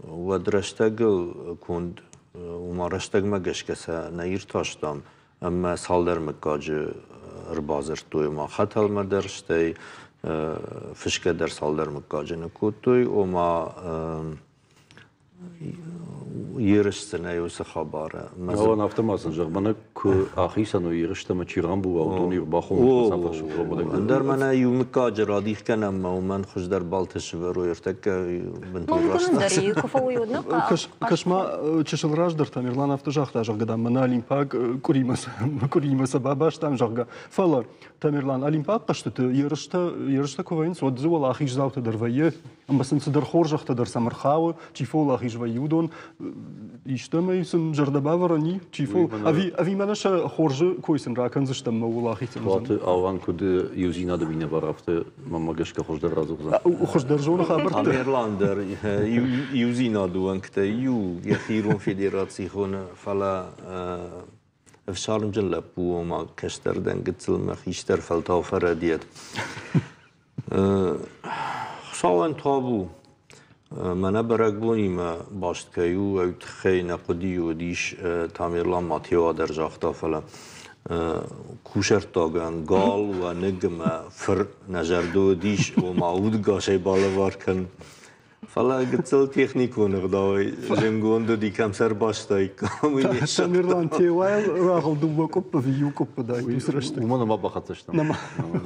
уӕд рӕстӕгыл конд, ома рӕстӕгмӕ гӕсгӕ сӕ нӕ иртӕстам, ӕмӕ цалдӕр мыггаджы ӕрбадзырдтой, ома хӕтӕлмӕ дӕр, стӕй фысгӕ дӕр цалдӕр мыггаджы ныккодтой, ома ерысты нӕй уыцы хабары. Алан, афтӕ ма сын зӕгъ, мӕнӕ куы ахицӕн уой ерыстӕ ӕмӕ чи рамбула, уыдон иу бахоны. Ӕндӕр мӕнӕ иу мыггаджы радих кӕнӕм ӕмӕ уымӕн хуыздӕр балты сывӕрой ӕртӕккӕ бынтон раст. Кӕс ма, чысыл раздӕр Тамерлан афтӕ загъта, зӕгъгӕ, дам, мӕнӕ олимпаг къуыримӕ сӕ бабастам, зӕгъгӕ. Фӕлӕ, Тамерлан, олимпаг хъӕзтыты ерыстӕ куы вӕййынц, уӕд дзы уӕлахиздзаутӕ дӕр вӕййы, ӕмӕ сын цыдӕр хорзӕхтӕ дӕр сӕм ӕрхауы, чи фӕуӕлахиз вӕййы, уыдон истӕмӕй сын зӕрдӕбавӕрӕн и, чи фӕу... Ӕви, ӕви мӕнӕ сӕ хорзы кой сын ракӕндзыстӕм мӕ уӕлахицӕн. Туаты Алан куыд иудзинады минӕвар, афтӕ мӕнмӕ гӕсгӕ хуыздӕр радзурдзӕн. Хуыздӕр зоны хабӕрттӕ. Тамерлан дӕр иудзинады уӕнгтӕй иу йӕхи ирон федераци хоны, фӕлӕ ӕфсармджын лӕппу, ома кӕстӕр дӕн гыццыл, мӕ хистӕр фӕлтау фӕрӕдийӕд. Хуыцауӕн табу, мӕнӕ бӕрӕгбонимӕ баст кӕй у, уый тыххӕй нӕ хъуыдыйы уыдис, Тамерлан Матеуа дӕр загъта, фӕлӕ кусӕрттагӕн гал, уӕныг ӕмӕ фыр нӕ зӕрды уыдис, ома удгасӕй балӕвар кӕн. Фӕлӕ гыццыл техникон ӕгъдауӕй зынгонд уыди, кӕм сӕ ӕрбастаиккам, уый не Тамерлан теуайыл рагъыл дыууӕ къуыппы ӕви иу къуыппы дай уыцы рӕстӕг? Уымӕн нӕма бахӕццӕ стӕм. Нӕма.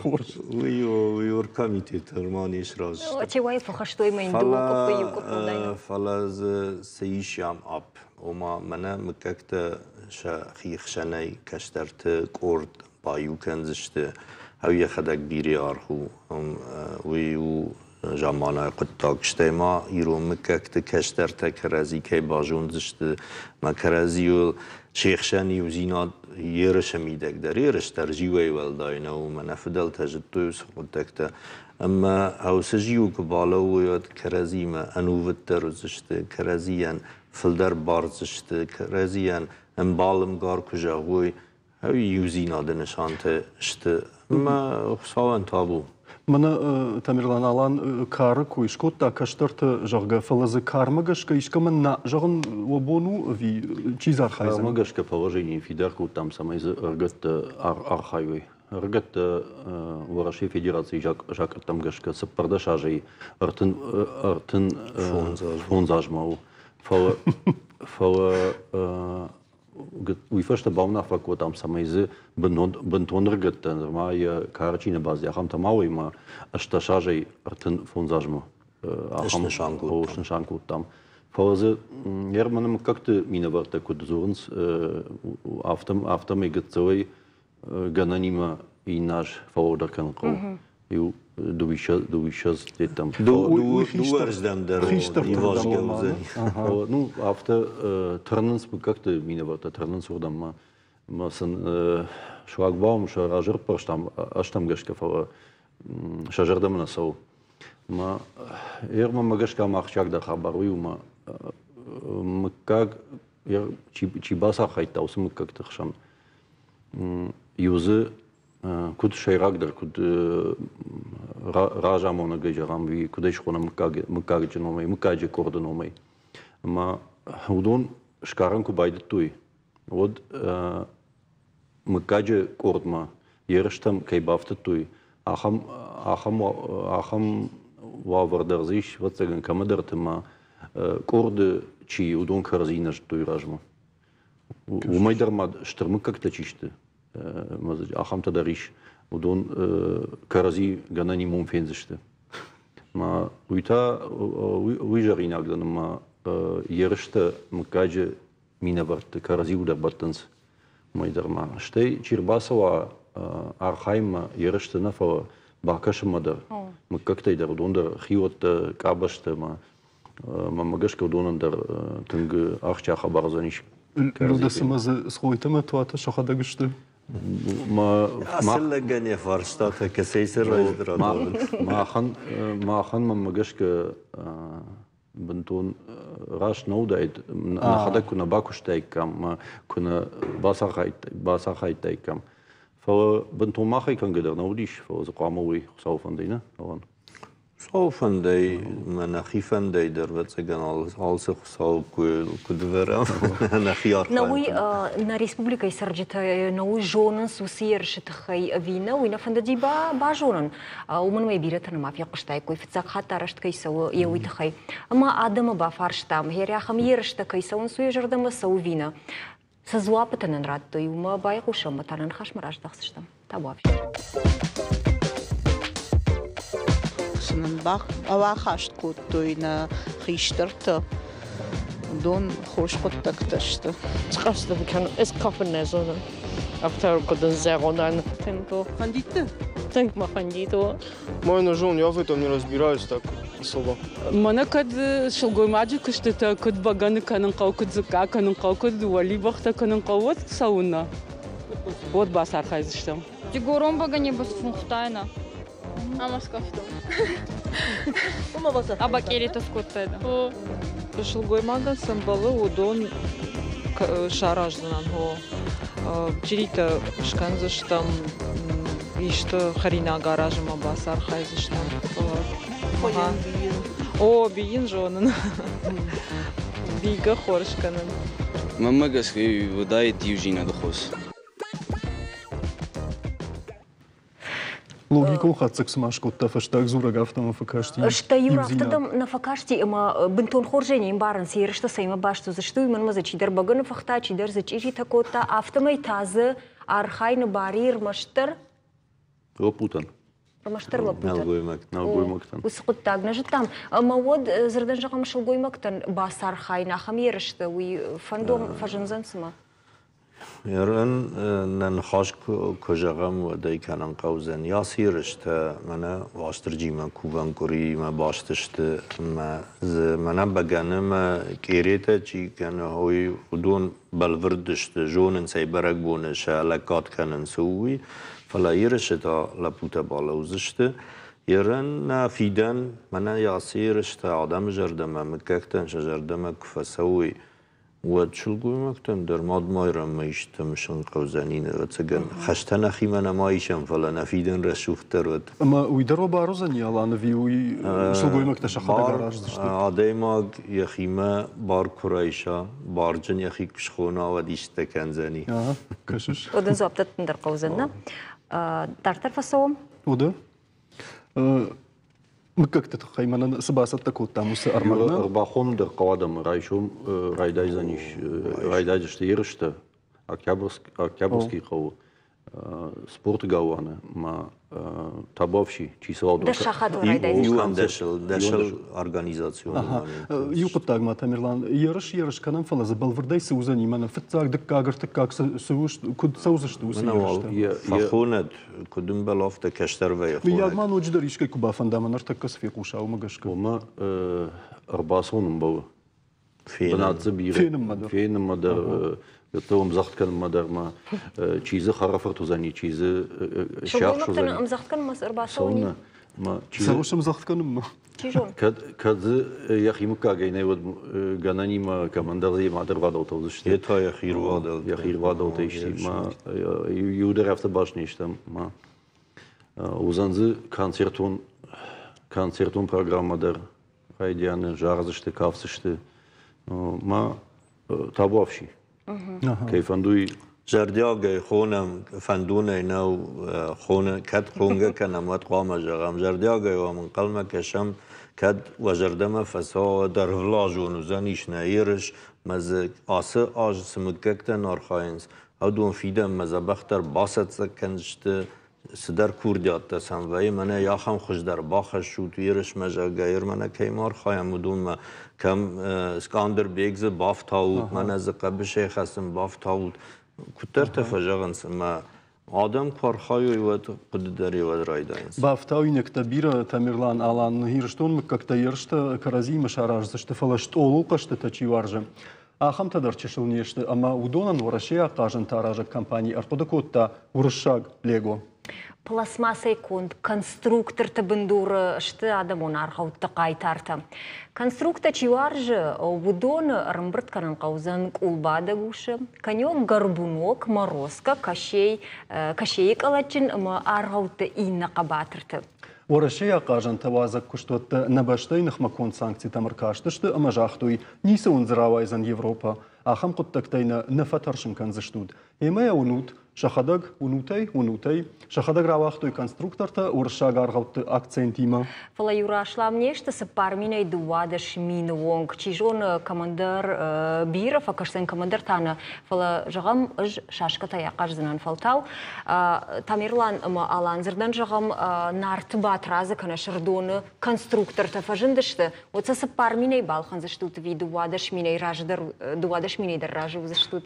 Хорз. Уый уый оргкомитет ӕрма не сразы. Теуайы фӕхастой мӕ йын дыууӕ къуыппы иу къуыппыл дай. Фӕлӕ дзы цы ис ам апп, ома мӕнӕ мыггӕгтӕ сӕхи хсӕнӕй кӕстӕрты къорд баиу кӕндзысты, ау йӕхӕдӕг бирӕ аргъ у. Уый у замманайы хъуыддаг. Стӕй ма ирон мыггӕгты кӕстӕртӕ кӕрӕдзи кӕй базондзысты ӕмӕ кӕрӕдзийыл се хсӕн иудзинад ерысы мидӕг дӕр, ерыс дӕр зиуӕй уӕлдай нӕу, мӕнӕ фыдӕлтӕ зыдтой уыцы хъуыддӕгтӕ. Ӕмӕ уыцы зиуы куы балӕууой, уӕд кӕрӕдзимӕ ӕнувыддӕр уыдзысты, кӕрӕдзийӕн фылдӕр бардзысты, кӕрӕдзийӕн ӕмбал-ӕмгар куы зӕгъой, иудзинады нысантӕ сты ӕмӕ Хуыцауӕн табу. Мӕнӕ Тамерлан Алан кары кой скодта кӕстӕрты, зӕгъгӕ, фӕлӕ дзы кармӕ гӕсгӕ искӕмӕн нӕ зӕгъын уӕ бон у ӕви чи дзы архайдзӕн? Кармӕ гӕсгӕ положение фидар кодтам, цӕмӕй дзы ӕрыгӕттӕ архайой. Ӕрыгӕттӕ Уӕрӕсейы Федерацийы закъӕттӕм гӕсгӕ 14 азӕй 35 азмӕ у. Фӕлӕ фӕлӕ уый фӕстӕ бауынаффӕ кодтам, цӕмӕй дзы бынтон ӕрыгӕттӕ нырма йӕ кары чи нӕ баззад, ахӕмтӕ ма уой, ӕмӕ 18 азӕй 35 азмӕ ахӕм снысан кодтам. Фӕлӕ дзы Ерманы мыггӕгты минӕвӕрттӕ куыд дзурынц, афтӕмӕй гыццылӕй гӕнӕнимӕ иннӕ аз фӕуӕлдӕр кӕнын хъӕуы. Иу дыууиссӕдз деттӕм. Дыууӕрдӕм дӕр ивазгӕ уыдзӕни. Ну, афтӕ тырнынц мыггӕгты минӕвӕрттӕ, тырнынц уырдӕм ӕмӕ сын шлагбаум сӕ разы ӕрыппӕрстам ӕстӕм гӕсгӕ, фӕлӕ сӕ зӕрдӕмӕ нӕ цӕуы. Ӕмӕ мӕнмӕ гӕсгӕ ма ахсджиагдӕр хабар уый у, ӕмӕ мыггаг чи бацархайдта, уыцы мыггӕгты хсӕн иу дзы куыд сӕйрагдӕр, куыд разамонӕгӕй зӕгъӕм, куыд ӕй схонӕм мыггаджы номӕй, мыггаджы къорды номӕй. Ӕмӕ уыдон сгарын куы байдыдтой, уӕд мыггаджы къордмӕ ерыстӕм кӕй бафтыдтой, ахӕм, ахӕм, ахӕм уавӕр дӕр дзы ис, ӕвӕццӕгӕн, кӕмӕдӕрты ма къорды чи, уыдон кӕрӕдзи нӕ зыдтой размӕ. Уымӕй дӕр ма стыр мыггӕгтӕ чи сты, ахӕмтӕ дӕр ис, уыдон кӕрӕдзи гӕнӕнимон фендзысты. Ма уый та уый зӕгъинаг дӕн, ӕмӕ ерыстӕ мыггаджы минӕвӕртты кӕрӕдзиуыл дӕр бӕттынц. Уымӕй дӕр ма. Стӕй чи рбацӕуа архайынмӕ ерысты нӕ, фӕлӕ бакӕсынмӕ дӕр, мыггӕгтӕй дӕр, уыдон дӕр хиуӕттӕ, къабӕзтӕ ӕмӕ мӕнмӕ гӕсгӕ уыдонӕн дӕр тынг ахсджиаг хабар уыдзӕнис. Люда, цымӕ дзы Цгъойтӕ мӕ Туатӕ сӕхӕдӕг сты? Ацы лӕгӕн йӕ фарстатӕ кӕцӕй сӕ раздӕр Махӕн, махӕн мӕнмӕ гӕсгӕ бынтон раст нӕ уыдаид, нӕхӕдӕг куы нӕ бакуыстаиккам, куы нӕ бацархайдтаиккам. Фӕлӕ бынтон махӕй кӕнгӕ дӕр нӕ уыдис, фӕлӕ дзы хъуамӕ уый Хуыцауы фӕндӕй нӕ, Алан? Хуыцауы фӕндӕй, мӕ нӕхи фӕндӕй дӕр, ӕвӕццӕгӕн, алцы Хуыцауы куыд вӕрӕм, нӕхи архайӕм. Нӕ уый нӕ республикӕйы цӕрджытӕ нӕ уый зонынц уыцы ерысы тыххӕй ӕви нӕ, уый нӕ фӕндыди базонын. Уымӕн ӕмӕ бирӕтӕ нӕма фехъуыстаиккой, фыццаг хатт арӕзт кӕй цӕуы, йӕ уый тыххӕй. Ӕмӕ адӕмы бафарстам, ахӕм ерыстӕ кӕй цӕуынц, уый зӕрдӕмӕ цӕуы ӕви нӕ. Цы дзуаппытӕ нын радтой, уымӕ байхъусӕм ӕмӕ та нӕ ныхасмӕ раздӕхдзыстӕм. Табуафси. Цы нын бахаст кодтой нӕ хистӕртӕ, уыдон хорз хъуыддӕгтӕ сты. Схъӕстыты кӕнын, ӕз кафын нӕ зонын. Афтӕ куыд ын зӕгъон, тынг у. Фӕндид дӕ? Тынг мӕ фӕндид, о. Мой нужен, я в этом не разбираюсь так особо. Мӕнӕ кӕд сылгоймаджы куыстытӕ куыд бӕгӕны кӕнын хъӕуы, куыд дзыкка кӕнын хъӕуы, куыд уӕлибӕхтӕ кӕнын хъӕуы, уӕд цӕуыннӕ? Уӕд бацархайдзыстӕм. Дигорон бӕгӕни босфунхтайна. Ама скафтон. Аба къеритӕ скодтайда. Сылгоймагӕн цы ӕмбӕлы, уыдон сараздзынӕн. Чъиритӕ скӕндзыстӕм, исты хӕринаг аразынмӕ бацархайдзыстӕм. О, бийын зонын. Бийгӕ хорз кӕнын. Мӕнмӕ гӕсгӕ уыдаид иудзинады хос. Логикон хатдзӕг цыма скодта фӕстаг дзурӕг, афтӕ мӕм фӕкасти. Стӕй-иу афтӕ дӕм нӕ фӕкасти, ӕмӕ бынтон хорзӕй не мбарынц, ерыстӕ цӕимӕ баст уыдзысты, уый мӕнмӕ дзы чидӕр бӕгӕны фыхта, чидӕр дзы чъиритӕ кодта, афтӕмӕй та дзы архайыны бар и ӕрмӕстдӕр Лӕппутӕн. Ӕрмӕстдӕр лӕппутӕн. Нӕлгоймӕгтӕн. Уыцы хъуыддаг нӕ зыдтам. Ӕмӕ уӕд дзырдӕн зӕгъӕм, сылгоймӕгтӕн бацархайын ахӕм ерысты, уый фӕндон фӕзындзӕн цымӕ? Ерын нӕ ныхас куы зӕгъӕм, уӕд ӕй кӕнын хъӕудзӕн. Ацы ерыстӕ мӕнӕ Уастырджимӕ кувӕн къуыриимӕ баст сты ӕмӕ дзы мӕнӕ бӕгӕны мӕ къеретӕ чи кӕны, уый уыдон бӕлвырд сты, зонынц ӕй бӕрӕгбоны сӕ лӕггад кӕнын цы у, уый. Фӕлӕ ерысы та лӕппутӕ балӕудзысты. Ерын нӕ фидӕн, мӕнӕ ацы ерыстӕ адӕмы зӕрдӕмӕ, мыггӕгтӕн сӕ зӕрдӕмӕ куы фӕцӕуой, Уӕд сылгоймӕгтӕн дӕр Мад Майрӕммӕ исты мысын хъӕудзӕни, ӕвӕццӕгӕн. Хӕстӕ нӕхимӕ нӕма исӕм, фӕлӕ нӕ фидӕн рӕсугъддӕр уӕд. Ӕмӕ уый дӕр уӕ бар уыдзӕни, Алан, ӕви уый сылгоймӕгтӕ сӕхӕдӕг араздзысты? Адӕймаг йӕхимӕ бар куы райса, барджын йӕхи куы схона, уӕд истытӕ кӕндзӕни. Кӕсыс? Уӕд ын дзуапп дӕттын дӕр хъӕудзӕн, нӕ? Дарддӕр фӕцӕуӕм. Уды? Мыггӕгты тыххӕй мӕнӕн цы бацӕттӕ кодтам, уыцы ӕрмӕг. Ӕрбахоны дӕр хъӕуы адӕмы райсом райдайдзӕнис, райдайдзысты ерыстӕ Октябрьский хъӕуы спорты галуаны ма табуафси чи цӕуа. Дӕс сахатыл райдайдзысты. Дӕсыл организацион. Иу хъуыддаг ма, Тамерлан, ерыс ерыс кӕнӕм, фӕлӕ дзы бӕлвырдӕй цы уыдзӕни, мӕнӕ фыццаг, дыккаг, ӕртыккаг цы куыд цӕудзысты уыцы ерыстӕ? Фӕхонӕд, куыд ӕмбӕлы, афтӕ кӕстӕр вӕййы. Мыййаг ма ноджыдӕр искӕй куы бафӕнда, мӕ ныртӕккӕ цы фехъуса, уымӕ гӕсгӕ. Уымӕ ӕрбацӕуын ӕмбӕлы. Бынат дзы бирӕ. Фенынмӕ дӕр. Фенынмӕ дӕр, ӕмдзӕгъд кӕнынмӕ дӕр ма. Чи дзы хӕрӕфырт уыдзӕни, чи дзы сиахс уыдзӕни. Ӕмдзӕгъд кӕнынмӕ ӕрбацӕуыни? Цӕуыс ӕмдзӕгъд кӕнынмӕ? Чи зоны. Кӕд дзы йӕхи мыггагӕй нӕ уӕд гӕнӕнимӕ кӕмӕндӕр дзы йӕ мадырвадӕлтӕ уыдзысты. Йе та йӕхи рвадӕлтӕ. Йӕхи рвадӕлтӕ исти. Ма иу дӕр афтӕ баст не стӕм. Ма уыдзӕн дзы концертон концертон программӕ дӕр райдианы зардзысты, кафдзысты. Ма табуафси. Кӕй фӕндуй Зӕрдиагӕй хонӕм, фӕндонӕй нӕу хоны, кӕд хонгӕ кӕнӕм, уӕд хъуамӕ зӕгъӕм. Зӕрдиагӕй уӕм ӕнхъӕлмӕ кӕсӕм, кӕд уӕ зӕрдӕмӕ фӕцӕуа, уӕд ӕрвылазон уыдзӕнис нӕ ерыс, мӕ дзы ацы аз цы мыггӕгтӕн архайынц, уыдон фидӕнмӕ дзӕбӕхдӕр бацӕттӕ кӕндзысты, цыдӕр курдиаттӕ сӕм вӕййы, мӕнӕ ахӕм хуыздӕр бахӕссут ерысмӕ, зӕгъгӕ, ер мӕнӕ кӕй ма архайӕм, уыдонмӕ кӕм Скъандербег дзы бафтаут, мӕнӕ дзы хъӕбысӕй хӕцын бафтаут. Куыддӕртӕ фӕзӕгъынц, ӕмӕ адӕм куы архайой, уӕд хъуыды дӕр уӕд райдайынц. Бафтауинӕгтӕ бирӕ, Тамерлан, Алан, Ирыстон мыггӕгтӕ ерыстӕ кӕрӕдзиимӕ сараздзысты, фӕлӕ стъолыл хъӕзтытӕ чи уарзы, Ахӕмтӕ дӕр чысыл не сты, ӕмӕ уыдонӕн уӕрӕсейаг хъазӕнтӕ аразӕг компани ӕрхъуыды кодта уырыссаг Лего. Пластмассӕй конд конструкторты бындуры сты адӕмон аргъӕутты хъайтартӕ. Конструктор чи уарзы, уыдоны ӕрӕмбырд кӕнын хъӕудзӕн къулбадӕг усы, конек, горбунок, морозко, кощей, кощейы къӕлӕтджын ӕмӕ аргъӕутты иннӕ хъӕбатырты. Уӕрӕсейаг хъазӕнтӕ уадзӕг куыстуӕттӕ нӕ бӕстӕйы ныхмӕ конд санкцитӕм ӕркастысты ӕмӕ загътой, ницы уын дзы рауайдзӕн Европӕ, ахӕм хъуыддӕгтӕй нӕ нӕ фӕтӕрсын кӕндзыстут. Ӕмӕ йӕ уынут, сӕхӕдӕг уынутӕй, уынутӕй, сӕхӕдӕг рауагътой конструктортӕ уырыссаг аргъӕутты акцентимӕ. Фӕлӕ иу раслам не сты 4000-ӕй 12 000 онг. Чи зоны, кӕмӕндӕр бирӕ фӕкӕсдзӕн, кӕмӕндӕр та нӕ. Фӕлӕ, зӕгъӕм, ӕз шашкӕтӕй ахъаздзынӕн фӕлтау. Тамерлан ӕмӕ Алан дзырдӕн зӕгъӕм, Нарты Батрадзы кӕнӕ Сырдоны конструктортӕ фӕзындысты, уӕд сӕ 4000-ӕй балхӕндзыстут ӕви 12 000-ӕй раздӕр 12 000-ӕй дӕр разы уыдзыстут?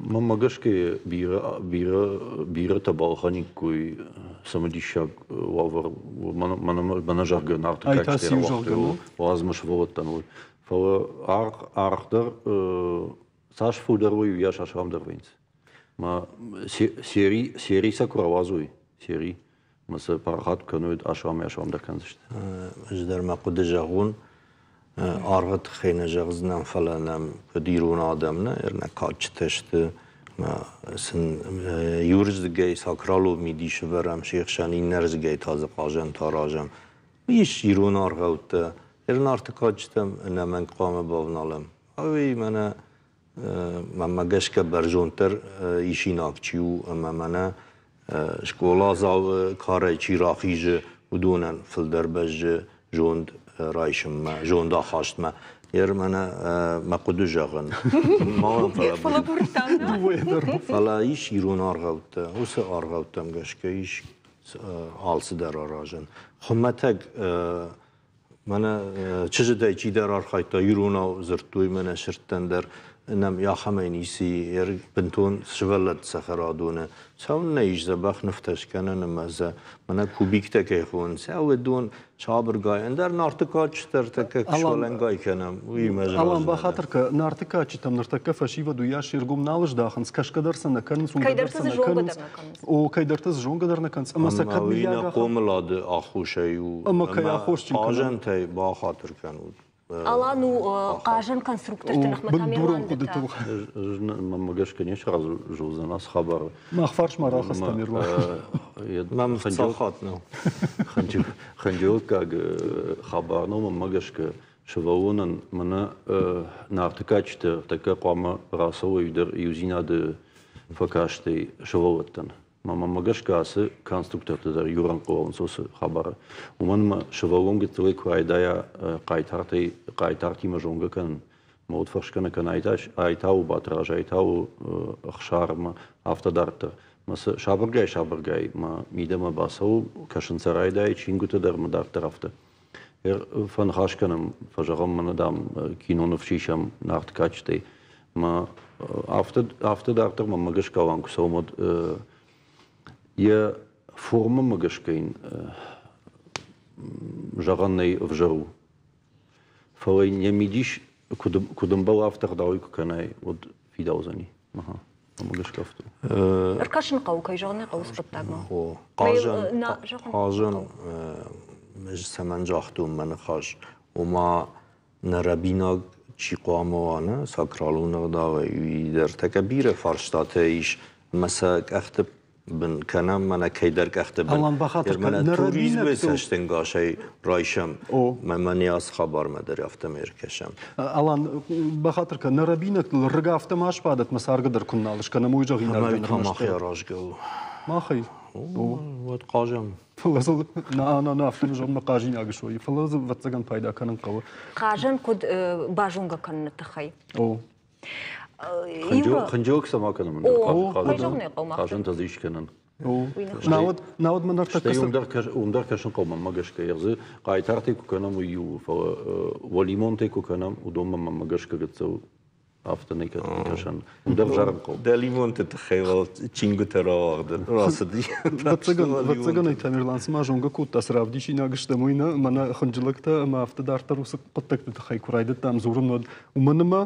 Мӕнмӕ гӕсгӕ бирӕ, бирӕ, бирӕтӕ балхӕниккой цымыдисаг уавӕр. Мӕнӕ зӕгъгӕ, Нарты кадджытӕ рауагътой, уадзмӕ сывӕллӕттӕн уый. Фӕлӕ аргъ, аргъ дӕр цас фылдӕр уой, уыйас асламдӕр вӕййынц. Ма сери, сери сӕ куы рауадзой, сери, ма сӕ парахат кӕной, асламӕй-асламдӕр кӕндзысты. Ӕз дӕр мӕ хъуыды зӕгъон, аргъы тыххӕй нӕ зӕгъдзынӕн, фӕлӕ нӕм куыд ирон адӕм нӕ, нӕ кадджытӕ сты, сын иуырдыгӕй сакралон мидис ӕвӕрӕм се хсӕн, иннӕрдыгӕй та дзы хъазӕнтӕ аразӕм. Ис ирон аргъӕуттӕ, Нарты кадджытӕм ӕнӕмӕнг хъуамӕ бавналӕм. Ӕви мӕнӕ мӕнмӕ гӕсгӕ бӕрзонддӕр исинаг чи у ӕмӕ мӕнӕ скъоладзауы карӕй чи рахизы, уыдонӕн фылдӕр бӕззы зонд райсынмӕ, зондахастмӕ. Ер мӕнӕ мӕ хъуыды зӕгъын. Фӕлӕ ис ирон аргъӕуттӕ. Уыцы аргъӕуттӕм гӕсгӕ ис алцыдӕр аразӕн. Хуымӕтӕг мӕнӕ чызджытӕй чидӕр архайдта иронау дзырдтой мӕнӕ сырдтӕн дӕр. Нӕм ахӕмӕй ницы и, бынтон сывӕллӕтты цӕхӕрадоны цӕуыннӕ ис дзӕбӕх нывтӕ скӕнӕн ӕмӕ дзы мӕнӕ кубиктӕ кӕй хонынц, уыдон сабыргай, ӕндӕр Нарты кадджытӕ ӕртӕккӕ суӕлӕнгай кӕнӕм, уыимӕ Алан, бахатыр кӕ, Нарты кадджытӕм ныртӕккӕ фӕсивӕд уыйас се ргом нал здахынц, кӕсгӕ дӕр сӕ нӕ кӕнынц, уынгӕ дӕр сӕ нӕ кӕнынц. О, кӕйдӕртӕ дзы зонгӕ дӕр нӕ кӕнынц. Ӕмӕ сӕ кӕд мыййаг нӕ хъомылады аххосӕй у. Ӕмӕ кӕй аххосджын кӕнӕм? Хъазӕнтӕй бахатыр кӕнут. Алан у хъазӕн конструкторты ныхмӕ Бындурон хъуыдытыл. Мӕнмӕ гӕсгӕ не сразы уыдзӕн ацы хабар. Мах фарсмӕ рахаста Мирлан. Мӕм фыццаг нӕу. Хынджылыккаг хабар нӕу, мӕнмӕ гӕсгӕ сывӕллонӕн мӕнӕ Нарты кадджытӕ тӕккӕ хъуамӕ рацӕуой дӕр иудзинады фӕкастӕй сывӕллӕттӕн. Мӕнмӕ гӕсгӕ ацы конструкторты дӕр иу рӕнхъы уӕвынц уыцы хабары. Уымӕн ӕмӕ сывӕллон гыццылӕй куы райдайа хъайтартӕй хъайтартимӕ зонгӕ кӕнын, мӕ уд фӕрсгӕ нӕ кӕны, ай та у Батыраз, ай та у Ӕхсар ӕмӕ афтӕ дарддӕр. Мӕ цы сабыргай-сабыргай мӕ мидӕмӕ бацӕуы, кӕсын сӕ райдайы чингуыты дӕр ӕмӕ дарддӕр афтӕ. Фӕныхас кӕнӕм, фӕзӕгъӕм, мӕнӕ, дам, киноныв сисӕм Нарты кадджытӕй. Мӕ афтӕ, афтӕ дарддӕр мӕнмӕ гӕсгӕ Алан куы цӕуӕм, уӕд йӕ формӕмӕ гӕсгӕ йын зӕгъӕн нӕй ӕвзӕр у. Фӕлӕ йын йӕ мидис куыд, куыд ӕмбӕлы, афтӕ ӕгъдауӕй куы кӕнай, уӕд фидаудзӕни. Аха. Ӕмӕ гӕсгӕ афтӕ у. Ӕркӕсын хъӕуы, кӕй зӕгъын ӕй хъӕуы, цы хъуыддагмӕ. О, хъазӕн, хъазӕн цӕмӕн загътон мӕ ныхас, ома нӕ рӕбинаг чи хъуамӕ уа, нӕ сакралон ӕгъдауӕй, уый дӕр тӕккӕ бирӕ фарстатӕ ис ӕмӕ сӕ къӕхты бын кӕнӕм, мӕнӕ кӕйдӕр къӕхты бын. Алан, бахатыр кӕн, нӕ туризмы цӕстӕнгасӕй райсӕм, мӕ не ацы хабармӕ дӕр афтӕмӕй ӕркӕсӕм. Алан, бахатыр кӕн, нӕ рӕбинӕгтыл рыг афтӕ ма сбадӕт, мӕ царгӕ дӕр куы нал скӕнӕм, уый зӕгъинаг дӕн ӕрмӕст. Махӕй аразгӕ у. Махӕй? Уӕд хъазӕм. Фӕлӕ дзы на, на, на, афтӕ зӕгъын хъазинаг суой. Фӕлӕ дзы, ӕвӕццӕгӕн, пайда кӕнын хъӕуы. Хъазӕн куыд базонгӕ кӕныны тыххӕй? О. Хынджылӕг цӕмӕ кӕнӕм? Хъазӕнтӕ дзы ис кӕнӕн. Науӕд, науӕд мӕ ныртӕккӕ... Стӕй уым дӕр кӕсын хъӕуы мӕнмӕ гӕсгӕ. Егъдзы хъайтартӕй куы кӕнӕм, уый иу, фӕлӕ уӕлимонтӕй куы кӕнӕм, уыдонмӕ мӕнмӕ гӕсгӕ гыццыл афтӕ нӕ кӕсӕн. Уым дӕр взарын хъӕуы. Дӕлимонты тыххӕй уал чингуытӕ рауагъды рацыди. Ӕвӕццӕгӕн ӕй Тамерлан цыма зонгӕ кодта, цы равдисинаг стӕм, уый нӕ, мӕнӕ хынджылӕгтӕ ӕмӕ афтӕ дарддӕр уыцы хъуыддӕгты тыххӕй куы райдыдтам дзурын, уӕд уымӕн ӕмӕ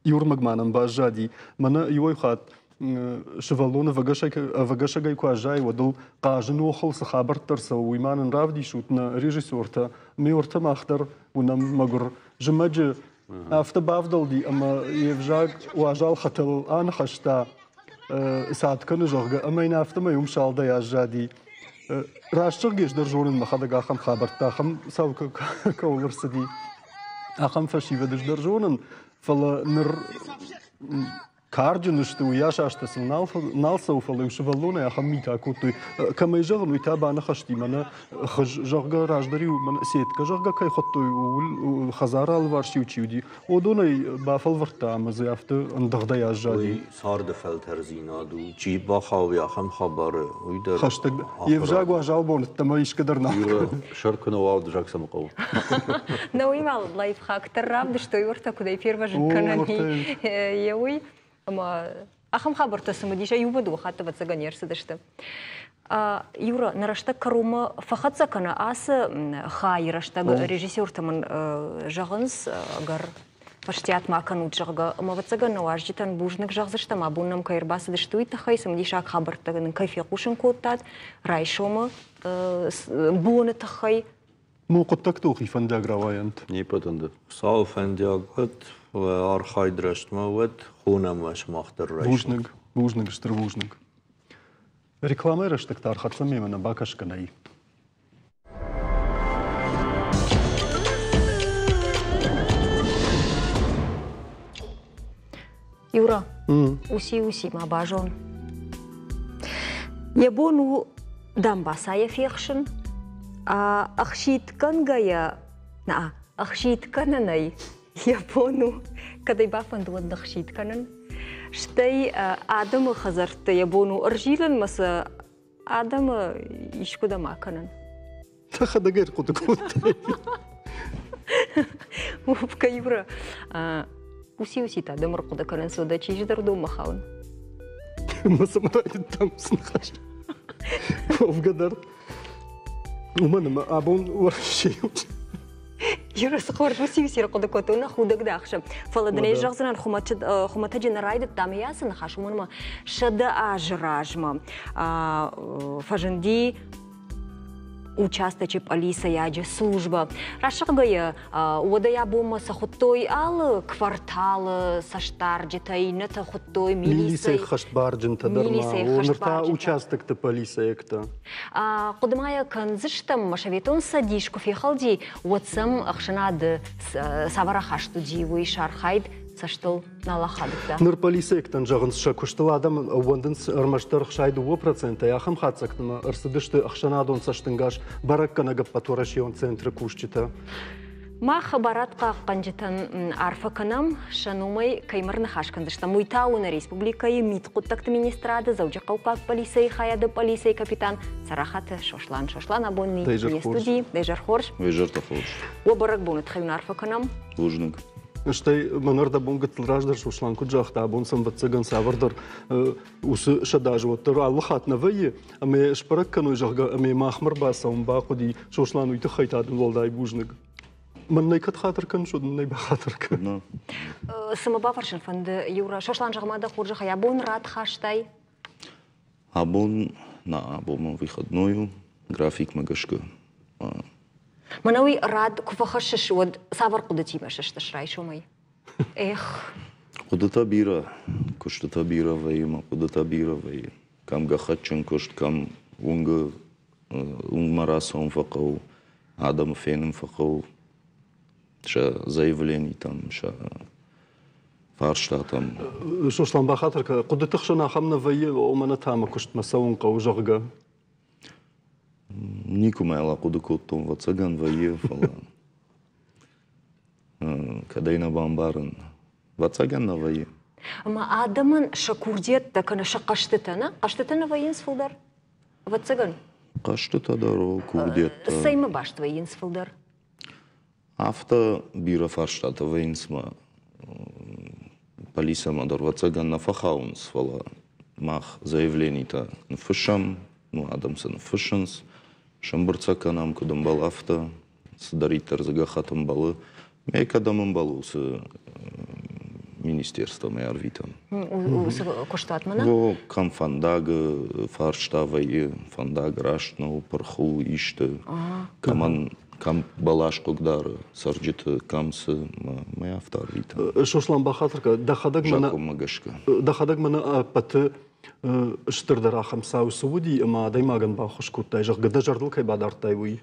иу ӕрмӕг ма нӕм баззади. Мӕнӕ иуӕй хатт сывӕллон ӕвӕгӕсӕгӕй куы аззайы, уӕд ыл хъазыны охыл цы хабӕрттӕ ӕрцӕуы, уый ма нын равдисут нӕ режиссертӕ. Меортӕ мах дӕр уынӕм мӕгуыр зымӕджы афтӕ бавдӕлди ӕмӕ йе взаг уазал хӕтӕлыл аныхӕста, цад кӕны, зӕгъгӕ, ӕмӕ йын афтӕмӕй уым салдӕй аззади. Раст зӕгъгӕ, ӕз дӕр зонын мӕхӕдӕг ахӕм хабӕрттӕ, ахӕм цау кӕуыл ӕрцыди. Ахӕм фӕсивӕд ӕз дӕр зонын, фӕлӕ ныр карджын сты, уыйас азтӕ сыл нал, нал цӕуы, фӕлӕ-иу сывӕллонӕй ахӕм митӕ кодтой. Кӕмӕй зӕгъын, уый та баныхӕсти мӕнӕ хыз, зӕгъгӕ, раздӕр-иу мӕнӕ сеткӕ, зӕгъгӕ, кӕй хуыдтой, ууыл хӕдзары алыварс-иу чи уыди, уыдонӕй бафӕлвӕрдта ӕмӕ дзы афтӕ ӕндыгъдӕй аззади. Уый царды фӕлтӕрдзинад у. Чи бахауы ахӕм хабары, уый дӕр хӕстӕг. Йе взаг уазал бон ӕддӕмӕ искӕ дӕр нал кӕны. Сӕр куы нӕ уа, уӕд цӕмӕ хъӕуы. Нӕ уый ма лайфхактӕр равдыстой, уӕртӕ куыдӕй фервӕзын кӕнӕн йе уый. Ӕмӕ ахӕм хабӕрттӕ цымыдисӕй иу дыууӕ хатты ӕвӕццӕгӕн не рцыдысты. Юра, нӕ рӕстӕг кӕронмӕ фӕхӕццӕ кӕны ацы хайы рӕстӕг режиссертӕ мын зӕгъынц, ӕгӕр фӕстиат ма кӕнут, зӕгъгӕ. Ӕмӕ ӕвӕццӕгӕн нӕ уазджытӕн бузныг зӕгъдзыстӕм, абон нӕм кӕй ӕрбацыдысты, уый тыххӕй цымыдисаг хабӕрттӕ нын кӕй фехъусын кодтат райсомы боны тыххӕй. Ну, хъуыддӕгтыл хи фӕндаг рауайӕнт. Не ппӕтӕн дӕр. Хуыцауы фӕндиаг уӕд, архайд рӕстмӕ уӕд, хонӕм уӕ сымах дӕр райсом. Бузныг, бузныг, стыр бузныг. Рекламӕйы рӕстӕг та ӕрхӕццӕ мемӕ нӕ бакӕсгӕ нӕй. Юра, уыци-уыци ма базон. Йӕ бон у дамбацайӕ фехсын, а ӕхситгӕнгӕйӕ, на, ӕхсит кӕнынӕй йӕ бон у, кӕд ӕй бафӕнды, уӕд ныхсит кӕнын. Стӕй адӕмы хӕдзӕртты йӕ бон у ӕрзилынмӕ сӕ адӕмы искуыдӕм акӕнын. Дӕхӕдӕг ӕрхъуыды кодтай. Вовка, Юра, Уыци-уыцитӕ адӕм ӕрхъуыды кӕнынц, уӕдӕ чизджы дӕр донмӕ хауын. Ӕмӕ цӕмӕ райдыдтам уыцы ныхас? Уӕвгӕ дӕр уымӕн ӕмӕ абон Уӕрӕсейы Юра, цы хорз уыци-уыци ӕрхъуыды кодтой, нӕ худӕг дӕ ахсы. Фӕлӕ дын ӕй зӕгъдзынӕн, хуымӕтӕджы нӕ райдыдтам йӕ ацы ныхас, уымӕн ӕмӕ 100 азы размӕ фӕзынди участочы пъӕлицӕйаджы службӕ. Рӕсугъдгӕйӕ уӕдӕй абонмӕ сӕ хуыдтой алы кварталы цӕстдарджытӕ, иннӕтӕ хуыдтой милицӕйы хӕстбарджынтӕ дӕр ма, ныр та участокты пъӕлицӕйӕгтӕ. Хъуыды ма йӕ кӕндзыстӕм, Советон Цӕдис куы фехӕлди, уӕд сӕм ӕхсӕнады цавӕр ахаст уыди, уый сархайд цӕстыл нал ахадыдта. Ныр полицейӕгтӕн зӕгъынц, сӕ куыстыл адӕм ӕууӕндынц ӕрмӕстдӕр 62%-ӕй. Ахӕм хатдзӕгтӕмӕ ӕрцыдысты ӕхсӕнадон цӕстӕнгас бӕрӕггӕнӕг ӕппӕтуӕрӕсеон центры кусджытӕ. Мах барадхъахъхъӕнджытӕн арфӕ кӕнӕм, сӕ номӕй кӕй ӕрныхас кӕндзыстӕм, уый та у нӕ республикӕйы мидхъуыддӕгты министрады Дзӕуджыхъӕуккаг полицейы хайады полицейы капитан Царахаты Сослан. Сослан абон не студийы. Дӕ хорз. Изӕртӕ хорз. Уӕ бӕрӕгбоны тыххӕй уын арфӕ кӕнӕм. Бузныг. Стӕй мӕнӕрдӕ бон гыццыл раздӕр Сослан куыд загъта, абон сӕм ӕвӕццӕгӕн цавӕрдӕр уыцы сӕдӕазы уӕддӕр алы хатт нӕ вӕййы, ӕмӕ сбӕрӕг кӕной, зӕгъгӕ, ӕмӕ махмӕ рбацӕуын бахъуыди. Сослан, уый тыххӕй та дын уӕлдай бузныг. Мӕн нӕ кӕд хатыр кӕныс, уӕд мын нӕ бахатыр кӕн. Цы мӕ бафӕрсын фӕнды, Юра, Сослан, зӕгъ-ма дӕ хорзӕхӕй, абон рад хастай? Абон, на, абон мӕ выходной у, графикмӕ гӕсгӕ. Мӕнӕ уый рад куы фӕхӕссыс, уӕд цавӕр хъуыдытимӕ сыстыс райсомӕй? Эх. Хъуыдытӕ бирӕ, куыстытӕ бирӕ вӕййы мӕ хъуыдытӕ бирӕ вӕййы. Кӕм гӕххӕттджын куыст, кӕм уынгы, уынгмӕ рацӕуын фӕхъӕуы, адӕмы фенын фӕхъӕуы, сӕ заявленитӕм, сӕ фарстатӕм. Сослан, бахатыр кӕн, хъуыдыты хсӕн ахӕм нӕ вӕййы, ома нӕ та мӕ куыстмӕ цӕуын хъӕуы, зӕгъгӕ? Никуы мӕ ахъуыды кодтон, ӕвӕццӕгӕн вӕййы, фӕлӕ кӕд ӕй нӕ бамбарын, ӕвӕццӕгӕн нӕ вӕййы. Ӕмӕ адӕмӕн сӕ курдиӕттӕ кӕнӕ сӕ хъӕстытӕ, нӕ? Хъӕстытӕ нӕ вӕййынц фылдӕр? Ӕвӕццӕгӕн. Хъӕстытӕ дӕр, о, курдиӕттӕ. Цӕимӕ баст вӕййынц фылдӕр? Афтӕ бирӕ фарстатӕ вӕййынц мӕ полицӕмӕ дӕр, ӕвӕццӕгӕн, нӕ фӕхауынц, фӕлӕ мах заявленитӕ ныффыссӕм, ну, адӕм сӕ ныффыссынц, сӕмбырд сӕ кӕнӕм, куыд ӕмбӕлы, афтӕ, цыдӕриддӕр дзы гӕххӕтт ӕмбӕлы. Ме кӕдӕм ӕмбӕлы, уыцы министерствомӕ ӕрвитӕм. Уыцы куыстуатмӕ нӕ? О, кӕм фӕндагы фарста вӕййы, фӕндаг раст нӕу, пырх у исты, кӕмӕн кӕм бӕлас хъыгдары цӕрджыты, кӕм цы, мӕ афтӕ ӕрвитӕм. Сослан, бахатыр кӕн, дӕхӕдӕг мӕнӕ Закъонмӕ гӕсгӕ. Дӕхӕдӕг мӕнӕ ӕппӕты стырдӕр ахӕм цау цы уыди ӕмӕ адӕймагӕн баххуыс кодтай, зӕгъгӕ, дӕ зӕрдыл кӕй бадардтай, уый?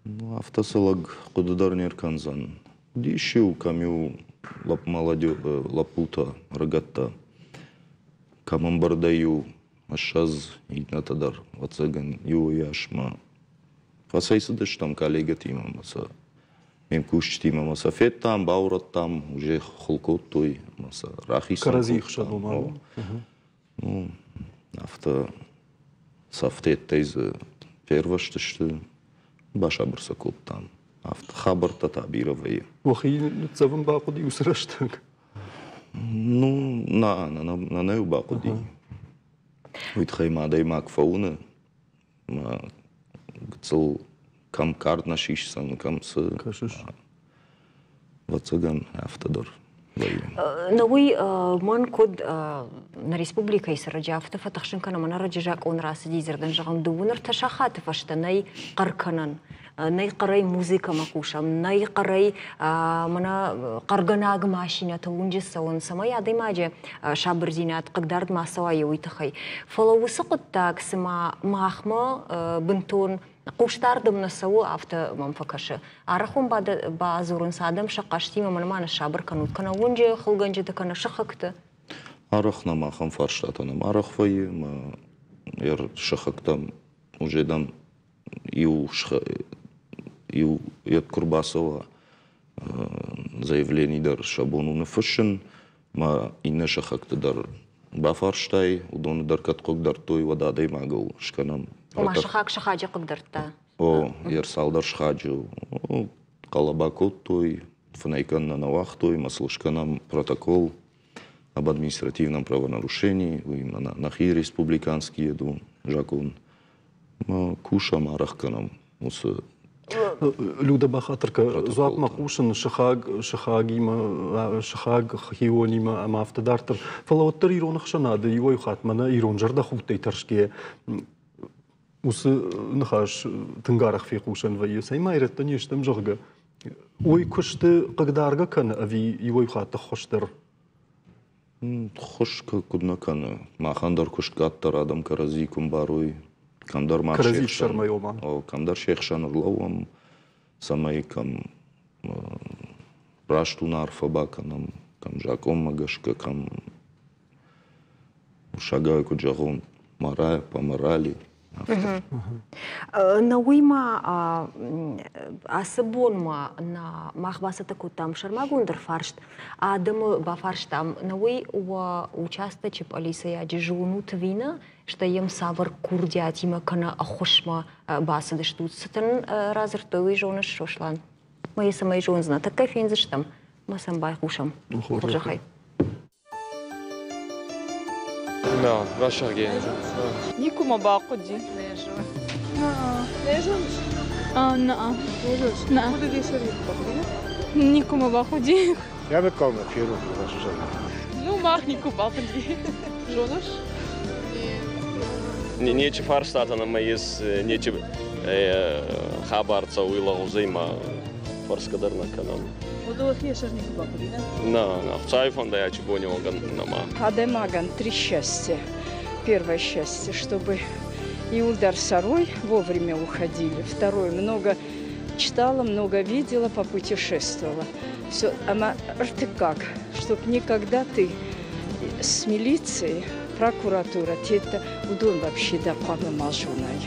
Ну, афтӕ цы лӕг хъуыды дӕр не ркӕндзӕн. Уыдис-иу, кӕм-иу лӕппутӕ, ӕрыгӕттӕ, кӕм ӕмбырдӕй-иу 20, иннӕтӕ дӕр, ӕвӕццӕгӕн, иуыйас ма. Фӕцӕйцыдыстӕм коллегӕтимӕ ӕмӕ сӕ ме мкусджытимӕ ӕмӕ сӕ федтам, баурӕдтам, уже хыл кодтой ӕмӕ сӕ рахицӕн Кӕрӕдзийы хсӕн ома. Ну, афтӕ цӕфтӕттӕй дзы фервӕзтысты, басабыр сӕ кодтам. Афтӕ хабӕрттӕ та бирӕ вӕййы. Уӕхи ныццӕвын бахъуыди уыцы рӕстӕг? Ну, нӕ, нӕ нӕ бахъуыди. Уый тыххӕй ма адӕймаг фӕуыны, мӕ гыццыл кӕм кард нӕ сисдзӕн, кӕм цы. Кӕсыс? Ӕвӕццӕгӕн, афтӕ дӕр вӕййы. Но уый мӕн куыд нӕ республикӕйы цӕрӕджы афтӕ фӕтыхсын кӕны, мӕнӕ ӕрӕджы закъон рацыди, дзырдӕн зӕгъӕм, дыууын ӕртӕ сахаты фӕстӕ нӕй хъӕр кӕнӕн. Нӕй хъӕрӕй музыкӕмӕ хъусӕм, нӕй хъӕрӕй мӕнӕ хъӕргӕнӕг машинӕтыл уынджы цӕуын, цӕмӕй адӕймаджы сабырдзинад хъыгдард ма цӕуа уый тыххӕй. Фӕлӕ уыцы хъуыддаг цыма махмӕ бынтон хъусдард ӕм нӕ цӕуы, афтӕ мӕм фӕкӕсы. Арӕх уым бадзурынц адӕм сӕ хъастимӕ, мӕнӕ ма ныссабыр кӕнут, кӕнӕ уынджы хылгӕнджыты, кӕнӕ сыхӕгты. Арӕх нӕм ахӕм фарстатӕ нӕм арӕх вӕййы, ӕмӕ сыхӕгтӕм уже дам иу иу йед куы рбацӕуа заявлени дӕр сӕ бон у ныффыссын, ма иннӕ сыхӕгты дӕр бафарстай, уыдоны дӕр кӕд хъыгдардтой, уӕд адӕймагыл скӕнӕм. Ома сыхаг сыхаджы хъыгдардта? О, йе цалдӕр сыхаджы хъӕлӕба кодтой. Фынӕй кӕнын нӕ уагътой, ӕмӕ сыл скӕнӕм протокол об административном правонарушении, уый мӕнӕ нӕхи республиканский у закон. Ма кусӕм, арӕх кӕнӕм уыцы Люда бахатыр кӕ, дзуапмӕ хъусын сыхаг сыхагимӕ, сыхаг хионимӕ ӕмӕ афтӕ дарддӕр. Фӕлӕ уӕддӕр ирон ӕхсӕнады иуӕй хатт мӕнӕ ирон зӕрдӕхудтӕй тӕрсгӕйӕ уыцы ныхас тынг арӕх фехъусӕн вӕййы. Цӕй ма ирӕттӕ не стӕм, зӕгъгӕ. Уый куысты хъыгдаргӕ кӕны ӕви иуӕй хатт ӕххуыс дӕр? Ххуыс куыд нӕ кӕны. Махӕн дӕр куыст къаддӕр адӕм кӕрӕдзи куы мбарой, кӕмдӕр мах Кӕрӕдзи фсӕрмӕй ома? Кӕмдӕр се хсӕн ӕрлӕууӕм, цӕмӕй кӕм раст уынаффӕ бакӕнӕм, кӕм закъонмӕ гӕсгӕ, кӕм Шагай куыд зӕгъон, мораль по морали. Науи ма ацы бонмӕ нӕ мах бацӕттӕ кодтам сӕрмагонд ӕрфарст. Адӕмы бафарстам, науи уӕ участочы пъӕлицӕйаджы зонут ӕви нӕ, стӕй йӕм цавӕр курдиатимӕ кӕнӕ ӕххуысмӕ бацыдыстут. Цы дын радзырдтой, уый зоныс, Сослан? Мӕ йӕ цӕмӕй зондзынӕ, тӕккӕ фендзыстӕм, мӕ сӕм байхъусӕм. Хорзӕхӕй. Да, расшагени. Никуы мӕ бахъуыди. Не зоныс? Наа. Не зоныс? Наа. Никуы мӕ бахъуыди. Я мыккалмӕ ферох расшагени. Ну, мах никуы бахъуыди. Зоныс? Нечи фарстатӕн ӕма ес нечи хабар цӕуй лӕгъузӕй ма фӕрсгӕ дӕр нӕ кӕнӕн. На, на, Хуцауи фӕндӕй ачи бони уогӕн нӕма. Адӕймагӕн три счастья. Первое счастье, чтобы иуылдӕр сӕрой вовремя уходили. Второе, много читала, много видела, попутешествовала. Все, ӕмӕ ӕртыккаг, чтоб никогда ты с милицией, прокуратура, тетта, уыдон вообще дӕ хъуамӕ ма зонай.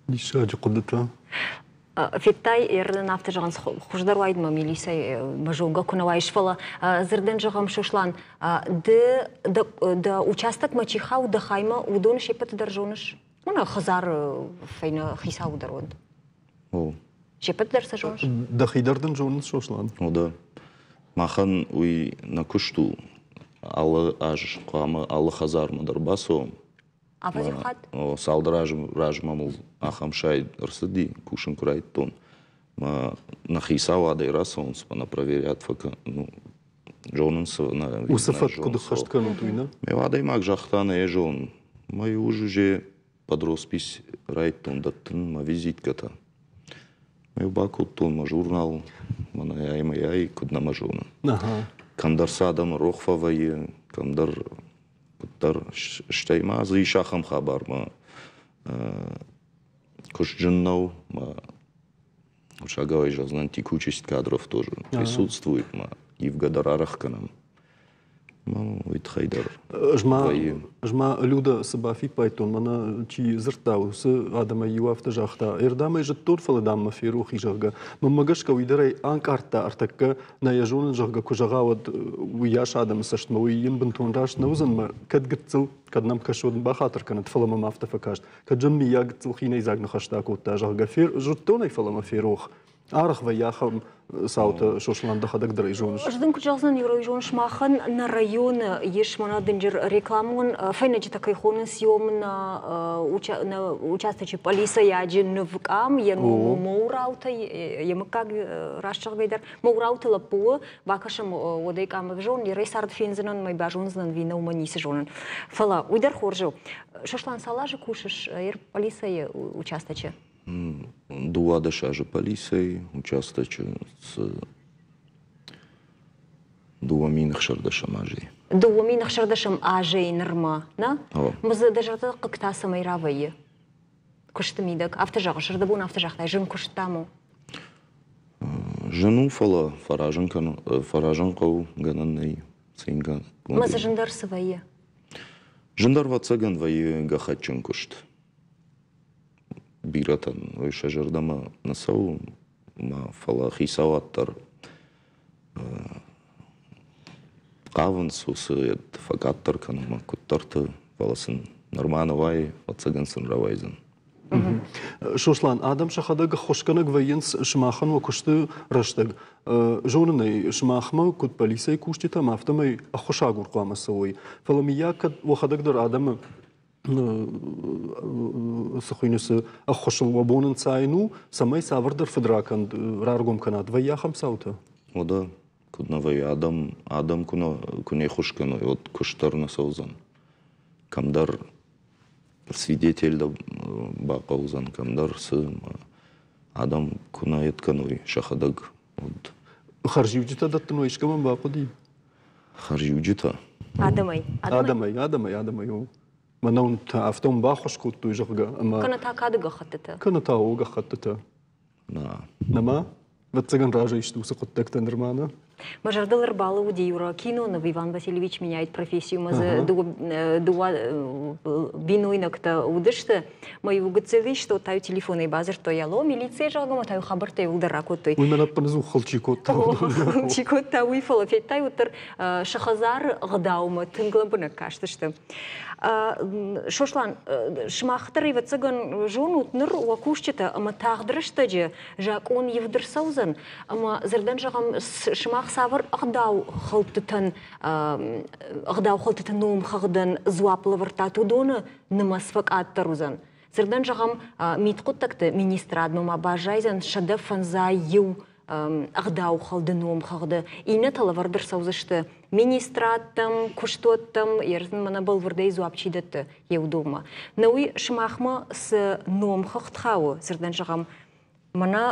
Диссаджы хъуыдытӕ. Федтай, ӕрдын афтӕ зӕгъынц, хуыздӕр уаид мӕ милицӕй мӕ зонгӕ куы нӕ уаис, фӕлӕ дзырдӕн зӕгъӕм, Сослан, ды дӕ участокмӕ чи хауд, дӕ хаймӕ, уыдоны се ппӕты дӕр зоныс? Мӕнӕ хӕдзары фӕйнӕ хицауы дӕр уӕд. О. Се ппӕт дӕр сӕ зоныс? Дӕхи дӕр дын зонынц, Сослан? О, да. Махӕн уый нӕ куыст у. Алы аз хъуамӕ алы хӕдзармӕ дӕр бацӕуӕм. Афӕдз иу хатт? Цалдӕр азы размӕ мыл ахӕм сайд ӕрцыди, кусын куы райдыдтон. Мӕ нӕ хицауадӕй рацӕуынц, мӕ нӕ проверят фӕкӕ, ну, зонынц нӕ. Уыцы фӕтк куыд ӕххӕст кӕнут, уый нӕ? Ме адӕймаг загъта, нӕ йӕ зонын. Мӕ уже под роспись райдтон дӕттын мӕ визиткӕтӕ. Мӕ бакодтон мӕ журнал, мӕнӕ ай мӕ ай куыд нӕ мӕ зоны. Кӕмдӕр сӕ адӕмы рох фӕвӕййы, кӕмдӕр куыддӕр. Стӕй ма дзы ис ахӕм хабар, мӕ куыст зын нӕу, мӕ шаговой зӕгъдзынӕн текучесть кадров тоже присутствует, мӕ ивгӕ дӕр арӕх кӕнӕм. Уый тыххӕй дӕр Ӕз ма, Люда, цы бафиппайдтон, мӕнӕ чи дзырдта, уыцы адӕмӕй иу афтӕ загъта, ӕрдӕм ӕй зыдтон, фӕлӕ, дам, мӕ ферох и, зӕгъгӕ. Мӕнмӕ гӕсгӕ уый дӕр ӕй ӕнкъардта ӕртӕккӕ, нӕ йӕ зонын, зӕгъгӕ, куы зӕгъа, уӕд уыйас адӕмы цӕстмӕ уый йын бынтон раст нӕ уыдзӕн, мӕ кӕд гыццыл, кӕд нӕм кӕсод, бахатыр кӕнӕд, фӕлӕ мӕм афтӕ фӕкаст, кӕд зын мыййаг гыццыл хинӕйдзаг ныхӕстӕ акодта, зӕгъгӕ, зыдтон ӕй, фӕлӕ мӕ ферох. Арӕх вӕййы ахӕм цаутӕ, Сослан, дӕхӕдӕг дӕр ӕй зоныс. Ӕз дын куыд зӕгъдзынӕн, Юрой, зоныс, махӕн нӕ районы ис мӕнӕ дынджыр рекламон фӕйнӕджытӕ кӕй хонынц, иом нӕ участочы пъӕлицӕйаджы ныв къам, йӕ ном Моураутӕ, йӕ мыггаг раст зӕгъгӕй дӕр, Моурауты лӕппу у, бакӕсӕм уӕдӕй къам ӕвзон, йӕ цард фендзынӕн, мӕ базондзынӕн, ви нӕ уымӕ ницы зонын. Фӕлӕ уый дӕр хорз у. Сослан, цал азы кусыс пъӕлицӕйы участочы? 12 азы полицӕйы участочы цы 2016 азӕй. 2016 азӕй нырмӕ, нӕ? Мызы дӕ зӕрдӕ хъыг та цӕмӕй равӕййы? Куысты мидӕг. Афтӕ зӕгъыс, ӕрдӕбон афтӕ загътай, зын куыст дам у. Зын у, фӕлӕ фӕразын кӕн, фӕразын хъӕуы, гӕнӕн нӕй. Цингӕ. Мӕ дзы зындӕр цы вӕййы? Зындӕр, ӕвӕццӕгӕн, вӕййы гӕххӕтджын куыст. Бирӕтӕн уый сӕ зӕрдӕмӕ нӕ цӕуы, фӕлӕ хицауад дӕр хъавынц уыцы фӕкъаддӕр кӕнынмӕ куыддӕрты, фӕлӕ сын нырма нӕ уайы, ӕвӕццӕгӕн сын рауайдзӕн. Сослан, адӕм сӕхӕдӕг ӕххуысгӕнӕг вӕййынц сымахӕн уӕ куысты рӕстӕг. Зонын ӕй, сымахмӕ куыд полицӕйы кусджытӕм, афтӕмӕй ӕххуысагур хъуамӕ цӕуой. Фӕлӕ мыййаг кӕд уӕхӕдӕг дӕр адӕмы цы хуыйны, цы ӕххуысыл уӕ бон ӕнцайын у, цӕмӕй цавӕрдӕр фыдракӕнд раргом кӕнат, вӕййы ахӕм цаутӕ? Уӕдӕ куыд нӕ вӕййы, адӕм, адӕм куы нӕ, куы не ххуыс кӕной, уӕд куыст дӕр нӕ цӕудзӕн. Кӕмдӕр свидетель дӕ бахъӕудзӕн, кӕмдӕр цы адӕм куы нӕ йед кӕной сӕхӕдӕг, уӕд. Хӕрзиуджытӕ дӕттын уӕ искӕмӕн бахъуыди? Хӕрзиуджытӕ? Адӕмӕй. Адӕмӕй, адӕмӕй, адӕмӕй, о. Мӕнӕ уын та афтӕ уын баххуыс кодтой, зӕгъгӕ, ӕмӕ... Кӕнӕ та кады гӕххӕттытӕ. Кӕнӕ та о гӕххӕттытӕ. Нӕ. Нӕма? Ӕвӕццӕгӕн разӕй сты уыцы хъуыддӕгтӕ нырма, нӕ? Мӕ зӕрдыл ӕрбалӕууыди иу киноныв Иван Васильевич меняет профессию ӕмӕ дзы дыууӕ бинойнӕгтӕ уыдысты. Мӕ иу гыццыл исты, та-иу телефонӕй бадзырдтой, алло, милицийӕ, зӕгъгӕ, ӕмӕ та-иу хабӕрттӕ иууылдӕр ракодтой. Уый мӕн ӕппынӕдзух хыл чи кодта. Чи кодта, уый, фӕлӕ федтай, уӕддӕр сӕ хӕдзары ӕгъдаумӕ тынг лӕмбынӕг кастысты. Сослан, сымах дӕр, ӕвӕццӕгӕн, зонут, ныр уӕ кусджытӕ ӕмӕ тагъд рӕстӕджы закъон ивд ӕрцӕудзӕн, ӕмӕ дзырдӕн зӕгъӕм, сымах цавӕр ӕгъдаухӕлдтытӕн ӕгъдаухӕлдтыты номхыгъдӕн дзуапп лӕвӕрдтат, уыдоны нымӕц фӕкъаддӕр уыдзӕн. Дзырдӕн зӕгъӕм, мидхъуыддӕгты министрадмӕ ма баззайдзӕн 151 ӕгъдаухӕлды номхыгъды. Иннӕтӕ лӕвӕрд ӕрцӕудзысты министрадтӕм, куыстуӕттӕм, ерын мӕнӕ бӕлвырдӕй дзуапп чи дӕтты, йе уыдонмӕ. Нӕ уый сымахмӕ цы номхыгъд хауы, дзырдӕн зӕгъӕм, мӕнӕ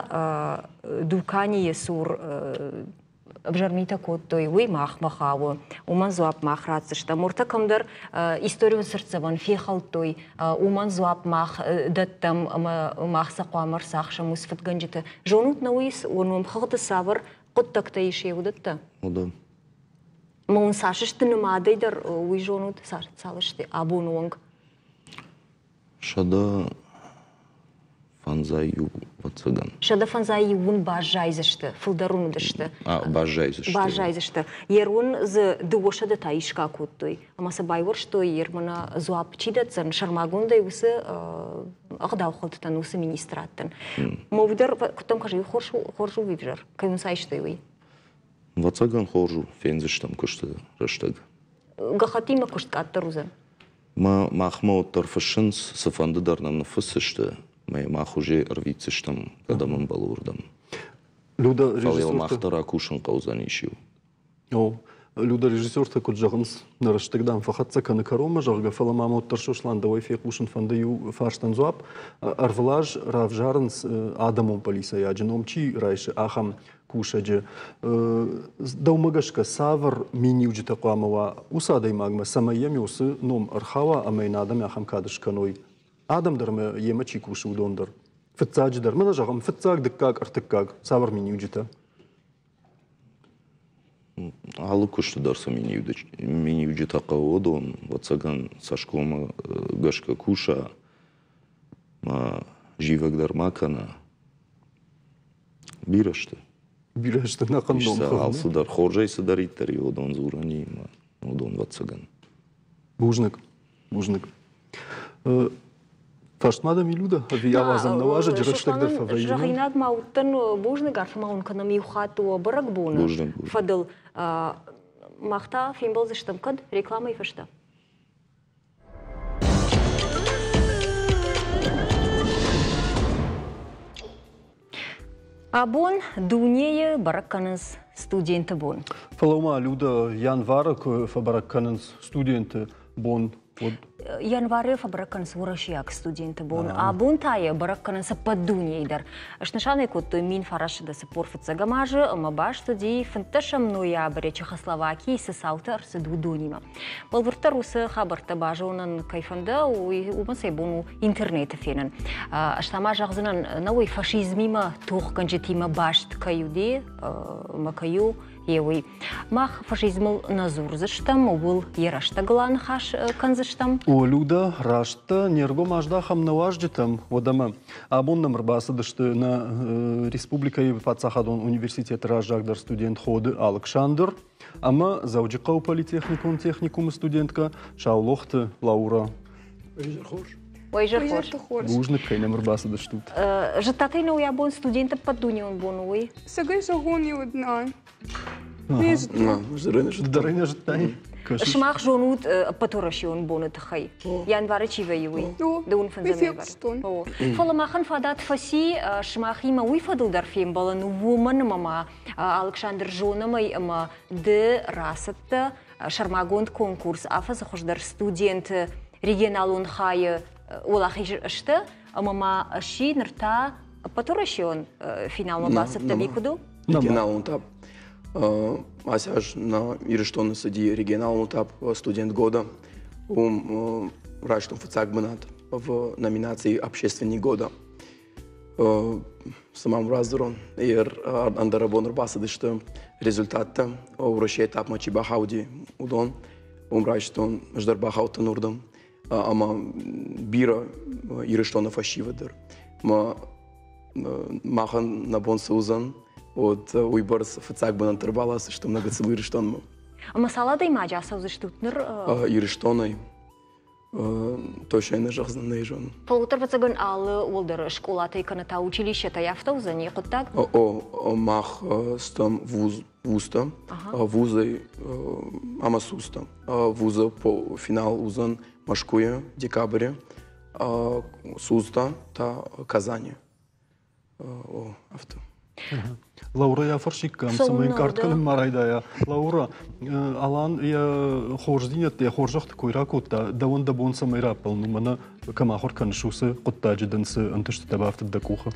дуканийы цур ӕвзӕр митӕ кодтой, уый махмӕ хауы, уымӕн дзуапп мах ратдзыстӕм. Уыртӕ кӕмдӕр историон цыртдзӕвӕн фехӕлдтой, уымӕн дзуапп мах дӕттӕм ӕмӕ мах сӕ хъуамӕ ӕрцахсӕм уыцы фыдгӕнджыты. Зонут нӕ уый, уӕ номхыгъды цавӕр хъуыддӕгтӕ ис, уыдӕттӕ? Уыдон. Ӕмӕ уын цас сты нымадӕй дӕр, уый зонут, цал сты абоны онг? 151, ӕвӕццӕгӕн. 151 уын баззайдзысты, фылдӕр уын уыдысты. Баззайдзысты. Баззайдзысты. Ерон дзы 200 та исгӕ кодтой. Ӕмӕ сӕ байуӕрстой, ермӕнӕ дзуапп чи дӕтдзӕн, сӕрмагондӕй уыцы ӕгъдаухӕлдтытӕн, уыцы министрадтӕн. Мӕ уый дӕр, куыдтӕм кӕсы, хорз, хорз у ӕвзӕр, кӕй уын сайстой, уый? Ӕвӕццӕгӕн хорз у, фендзыстӕм куысты рӕстӕг. Гӕххӕттимӕ куыст къаддӕр уыдзӕн? Махмӕ уӕддӕр фыссынц, цыфӕнды дӕр нӕм ныффыссысты, ӕмӕ мах уже ӕрвитдзыстӕм, кӕдӕм ӕмбӕлы, уырдӕм. Люда, Фӕлӕ мах дӕр акусын хъӕудзӕнис иу. О, Люда, режиссертӕ куыд зӕгъынц, нӕ рӕстӕг, дам, фӕхӕццӕ кӕны кӕронмӕ, зӕгъгӕ, фӕлӕ ма уӕддӕр Сослан дӕуӕй фехъусын фӕнды иу фарстӕн дзуапп. Ӕрвылаз равзарынц адӕмон полицӕйаджы ном чи райсы, ахӕм кусӕджы. Дӕумӕ гӕсгӕ, цавӕр миниуджытӕ хъуамӕ уа уыцы адӕймагмӕ, цӕмӕй йӕм уыцы ном ӕрхауа ӕмӕ йын адӕм ахӕм кад скӕной? Адӕм дӕр ӕмӕ йемӕ чи кусы, уыдон дӕр. Фыццаджыдӕр, мӕнӕ зӕгъӕм, фыццаг, дыккаг, ӕртыккаг, цавӕр миниуджытӕ? Алы куысты дӕр цы миниуджытӕ хъӕуы, уыдон, ӕвӕццӕгӕн, цӕсгоммӕ гӕсгӕ куса, ма зивӕг дӕр ма кӕна. Бирӕ сты. Бирӕ сты нӕхъӕн номхыгъд. Алцыдӕр хорзӕй цыдӕриддӕр и, уыдон дзурӕн и, уыдон, ӕвӕццӕгӕн. Бузныг. Бузныг. Фарст ма дӕм Илюда, ӕви ауадзӕм нӕ уазӕджы рӕстӕг дӕр фӕвӕййы? Зӕгъинаг ма уыдтӕн бузныг, арфӕ ма уын кӕнӕм иу хатт уӕ бӕрӕгбоны фӕдыл. Мах та фембӕлдзыстӕм кӕд рекламӕйы фӕстӕ. Абон дунейы бӕрӕг кӕнынц студенты бон. Фӕлӕ ма Люда январы куы фӕбӕрӕг кӕнынц студенты бон, уӕд Январы фӕбӕрӕг кӕнынц уӕрӕсейаг студенты бон. Абон та йӕ бӕрӕг кӕнынц ӕппӕт дунейы дӕр. Снысан ӕй кодтой 1945 азы ӕмӕ баст уыди 15 ноябры Чехословакийы цы цаутӕ ӕрцыд, уыдонимӕ. Бӕлвырддӕр уыцы хабӕрттӕ базонын кӕй фӕнды, уый уымӕн сӕ бон у интернеты фенын. Ӕз та ма зӕгъдзынӕн, нӕ уый фашизмимӕ тохгӕнджытимӕ баст кӕй уыди ӕмӕ кӕй у, йе уый. Мах фашизмыл нӕ дзурдзыстӕм, ууыл йӕ рӕстӕгыл аныхас кӕндзыстӕм. О, Люда, раст дӕ, не ргом аздахӕм нӕ уазджытӕм, уӕдӕмӕ. Абон нӕм ӕрбацыдысты нӕ республикӕйы паддзахадон университеты раззагдӕр студент Ходы Алыксандр ӕмӕ Дзӕуджыхъӕуы политехникон техникумы студенткӕ Саулохты Лаура. Хорз. Уӕ изӕр хорз. Бузныг, кӕй нӕм ӕрбацыдыстут. Зыдтат ӕй, нӕу йӕ бон студенты ӕппӕтдунеон бон у, уый? Цӕгӕй зӕгъон иу нӕ. Не зыдтон. Дӕр нӕ зыдтай? Сымах зонут ӕппӕтуӕрӕсеон боны тыххӕй. Январы чи вӕййы, уый. Дыууын фӕндзӕм январы. Фӕлӕ махӕн фадат фӕци сымахимӕ уый фӕдыл дӕр фембӕлын, уымӕн ӕмӕ ма Алыксандр зонӕм ӕй ӕмӕ ды рацыдтӕ сӕрмагонд конкурс афӕдзы хуыздӕр студенты регионалон хайы уӕлахиз сты ӕмӕ ма сси ныр та ӕппӕтуӕрӕсеон финалмӕ бацыдтӕ ӕви куыд у? Регионалон этап. Ацы аз на Ирыстоны цыди регионалон этап «Студент года». Уым райстон фыццаг бынат в номинации «Общественник года». Цы мӕм радзурон, ӕндӕрӕбон ӕрбацыдысты результаттӕ, Уӕрӕсейы этапмӕ чи бахауди, уыдон. Уым райстон, ӕз дӕр бахаудтӕн уырдӕм. Ӕмӕ бирӕ Ирыстоны фӕсивӕд дӕр. Мӕ махӕн нӕ бон цы уыдзӕн, уӕд уыйбӕрц фыццаг бынӕтты ӕрбаласдзыстӕм нӕ гыццыл Ирыстонмӕ. Ӕмӕ цал адӕймаджы ацӕудзыстут ныр? Ирыстонӕй точно нӕ зӕгъдзӕн, нӕ зонын. Фӕлӕ ӕвӕццӕгӕн алы уӕлдӕр скъолатӕй кӕнӕ та училищетӕй афтӕ уыдзӕни хъуыддаг? О, мах стӕм вуз, вузтӕ, вузӕй ӕмӕ СУЗтӕ. Вузы финал уыдзӕн Мӕскуыйы декабры, СУЗтӕ та Казани. О, афтӕ. Лаура йӕ фӕрсиккам, цӕмӕй ӕнкъард кӕнын ма райдайа. Лаура, Алан йӕ хорздзинӕдтӕ, йӕ хорзӕхты кой ракодта, дӕуӕн дӕ бон цӕмӕй раппӕлын у, мӕнӕ кӕм ахуыр кӕныс, уыцы хъуыддаджы дын цы ӕнтыстытӕ бафтыд дӕ къухы?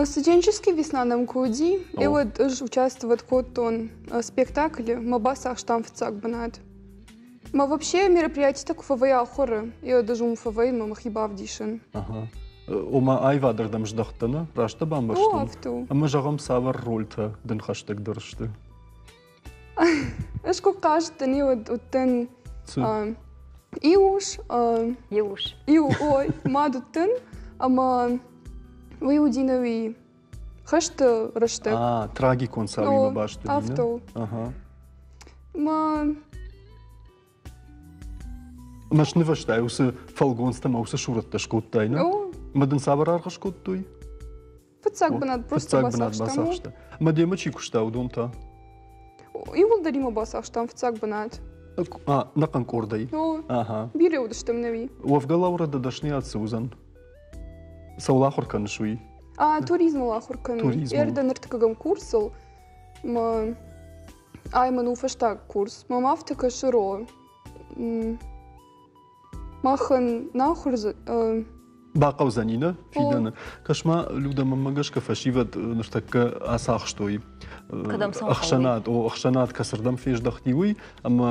Студенческий весна нӕм куы уыди, и уӕд ӕз участвовать кодтон спектаклы, мӕ бацахстам фыццаг бынат. Мӕ вообще мероприятитӕ куы фӕвӕййы ахуыры, и уӕд ӕз уым фӕвӕййын мӕ мӕхи бавдисын. Ага. Ома аивадырдӕм здӕхт дӕ, нӕ? Раст дӕ бамбӕрстон? О, афтӕ у. Ӕмӕ зӕгъӕм, цавӕр рольтӕ дын хӕстӕгдӕр сты? Ӕз куы хъазыдтӕн, и уӕд уыдтӕн иу ус. Иу ус. Иу, ой, мад уыдтӕн, ӕмӕ уый уыди нӕуи хӕсты рӕстӕг. А, трагикон цауимӕ баст уыди, Афтӕ у. Ага. Мӕ Мӕ снывӕзтай уыцы фӕлгонцтӕ мӕ уыцы сурӕттӕ скодтай, нӕ? Мӕ дын цавӕр аргъ скодтой? Фыццаг бынат просто Фыццаг бынат бацахста. Мӕ демӕ чи куыста, уыдон та? Иууылдӕримӕ бацахстам фыццаг бынат. А, нӕхъӕн къордӕй? Ага. Бирӕ уыдыстӕм нӕуи. Уӕвгӕ Лаура дӕ дӕсныйад цы уыдзӕн? Цӕуыл ахуыр кӕныс уый? А, туризмыл ахуыр кӕнын. Туризмыл. Ӕрдӕ ныртыккӕгӕм курсыл. Мӕ Ай мын у фӕстаг курс. Мӕм афтӕ кӕсы ро. Махӕн нӕ ахуыр Бахъӕудзӕни нӕ фидӕны. Кӕс-ма, Люда, мӕнмӕ гӕсгӕ фӕсивӕд ныртӕккӕ ацахстой ӕхсӕнад, о, ӕхсӕнад кӕцырдӕм фездӕхти, уый, ӕмӕ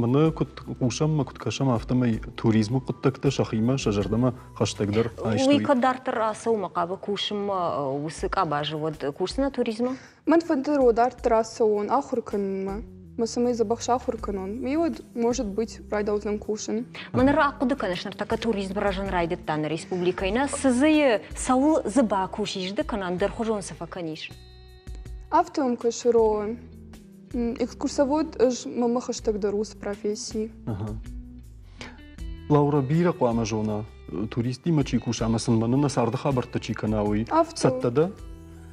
мӕнӕ куыд хъусӕм ӕмӕ куыд кӕсӕм, афтӕмӕй туризмы хъуыддӕгтӕ сӕхимӕ, сӕ зӕрдӕмӕ хӕстӕгдӕр айстой. Уый кӕд дарддӕр ацӕуы хъавы кусынмӕ уыцы къабазы, уӕд кусдзынӕ туризмы? Мӕн фӕнды дарддӕр ацӕуон ахуыр кӕнынмӕ. Мӕ цӕмӕй дзӕбӕх сахуыр кӕнон, уый уӕд, может быть, райдаудзӕн кусын. Мӕ ныр ахъуыды кӕныс, ныртӕккӕ туризм рӕзын райдыдта нӕ республикӕйы, нӕ цы дзы цӕуыл дзы бакусис ды кӕнӕ ӕндӕрхуызон цы фӕкӕнис? Афтӕ мӕм кӕсы, Ро. Экскурсовод ӕз мӕмӕ хӕстӕгдӕр уыцы професси. Лаура бирӕ хъуамӕ зона, туристтимӕ чи куса ӕмӕ сын мӕнӕ нӕ царды хабӕрттӕ чи кӕна, уый. Цӕттӕ дӕ?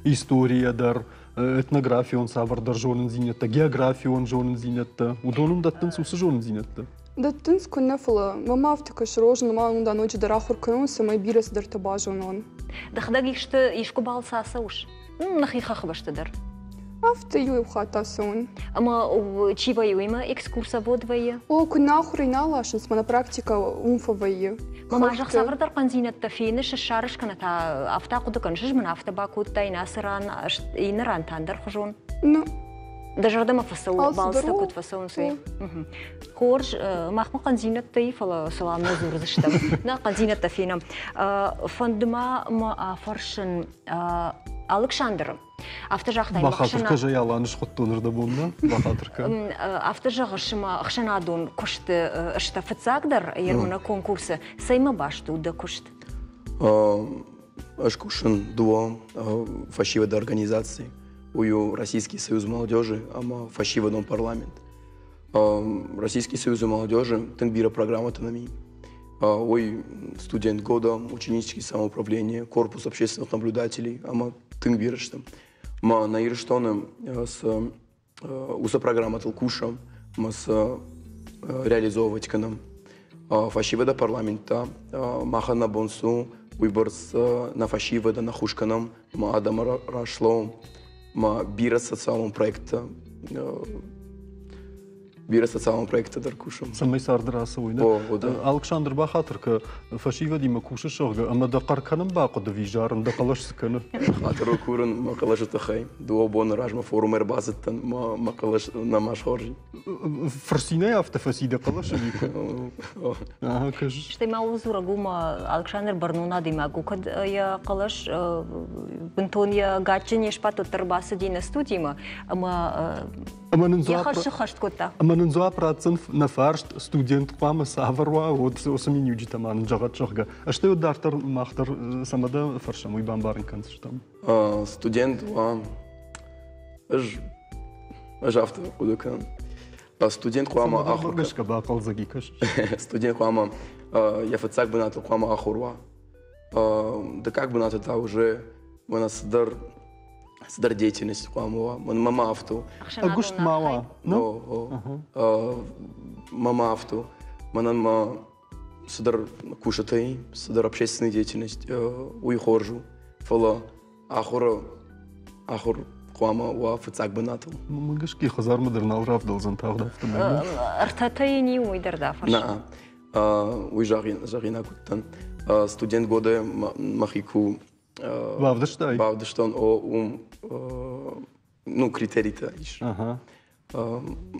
Историйӕ дӕр, этнографион цавӕрдӕр зонындзинӕдтӕ, географион зонындзинӕдтӕ. Уыдон ын дӕттынц уыцы зонындзинӕдтӕ? Дӕттынц куыннӕ, фӕлӕ мӕм афтӕ кӕсы, розы ма уын да ноджыдӕр ахуыр кӕнон, цӕмӕй бирӕ цыдӕртӕ базонон. Дӕхӕдӕг исты искуы балцы ацӕуыс? Нӕхи хӕхбӕсты дӕр. Афтӕ иу хатт ацӕуын. Ӕмӕ чи вӕййы, уыимӕ экскурсовод вӕййы? О, куы нӕ ахуырӕй нӕ ласынц, мӕнӕ практикӕ уым фӕвӕййы. Мӕ зӕгъ, цавӕрдӕр хъӕндзинӕдтӕ феныс, ссарыс кӕнӕ та афтӕ хъуыды кӕныс, ӕз мын афтӕ бакодтаин ацы ран, иннӕ ран та ӕндӕрхуызон? Ну. Дӕ зӕрдӕмӕ фӕцӕуы, балцтӕ куыд фӕцӕуынц, уый? Хорз, махмӕ хъӕндзинӕдтӕ и, фӕлӕ салам нӕ дзурдзыстӕм. Нӕ хъӕндзинӕдтӕ фенӕм. Фӕнды ма мӕ афӕрсын Алыксандры. Афтӕ загътай, Бахатыр кӕ, зӕй Аланы схуыдтон ӕрдӕбон, нӕ? Бахатыр кӕ. Афтӕ зӕгъыс, ӕмӕ ӕхсӕнадон куысты сты фыццагдӕр ермына конкурсы. Цӕймӕ баст у дӕ куыст? Ӕз кусын дыууӕ фӕсивӕды организаци. Уый у Российский союз молодежи ӕмӕ фӕсивӕдон парламент. Российский союз молодежи тынг бирӕ программӕтӕ нӕм и. Уый студент года, ученический самоуправление, корпус общественных наблюдателей ӕмӕ тынг бирӕ сты. Ма нӕ Ирыстоны цы уыцы программӕтыл кусӕм ӕмӕ сӕ реализовывать кӕнӕм. Фӕсивӕды парламент та махӕн нӕ бон цы у, уыйбӕрц нӕ фӕсивӕдӕн ӕххуыс кӕнӕм ӕмӕ адӕмы раз слӕууӕм ӕмӕ бирӕ социалон проекттӕ бирӕ социалон проекттӕ дӕр кусӕм. Цӕмӕй царды рацӕуой, нӕ? Алыксандр бахатыр кӕ, фӕсивӕдимӕ кусыс, зӕгъгӕ, ӕмӕ дӕ хъӕр кӕнын бахъуыд ӕви зарын, дӕ хъӕлӕс цы кӕны? Хатыр курын мӕ хъӕлӕсы тыххӕй. Дыууӕ боны размӕ форумы ӕрбацыдтӕн, мӕ хъӕлӕс нӕма схорз. Фырцинӕй афтӕ фӕци дӕ хъӕлӕсы ӕви Стӕй ма ууыл дзурӕг у, ма Алыксандр бӕрнон адӕймаг у, кӕд йӕ хъӕлӕс бынтон йӕ гаччы не сбадт, уӕддӕр бацыди нӕ студимӕ ӕмӕ Ӕмӕ нын дзуапп сыххӕст кодта. Ӕмӕ нын дзуапп ратдзӕн нӕ фарст, студент хъуамӕ цавӕр уа, уӕд уыцы миниуджытӕ ма нын зӕгъӕд, зӕгъгӕ. Стӕй уӕд дарддӕр мах дӕр цӕмӕ дӕ фӕрсӕм, уый бамбарын кӕндзыстӕм. Студент уа, ӕз ӕз афтӕ хъуыды кӕнын. Студент хъуамӕ ахуыр гӕсгӕ бахъӕлдзӕг и кӕс. Студент хъуамӕ йӕ фыццаг бынаты хъуамӕ ахуыр уа. Дыккаг бынаты та уже мӕнӕ цыдӕр цыдӕр деятельность хъуамӕ уа. Мӕнмӕ ма афтӕ у. Ӕгуыст ма уа. Мӕ ма афтӕ у. Мӕнӕн ма цыдӕр кусытӕй, цыдӕр общественная деятельность, уый хорз у. Фӕлӕ ахуыры ахуыр хъуамӕ уа фыццаг бынатыл. Мӕ гӕсгӕ хӕдзармӕ дӕр нал равдӕлдзӕн тагъд афтӕмӕй. Ӕртӕтӕ йын иу уый дӕр дӕ фарс. Нӕ, уый зӕгъинаг уыдтӕн. Студент годы мӕхи ку Бавдыстай? Бавдыстон, о, уым ну, критеритӕ ис.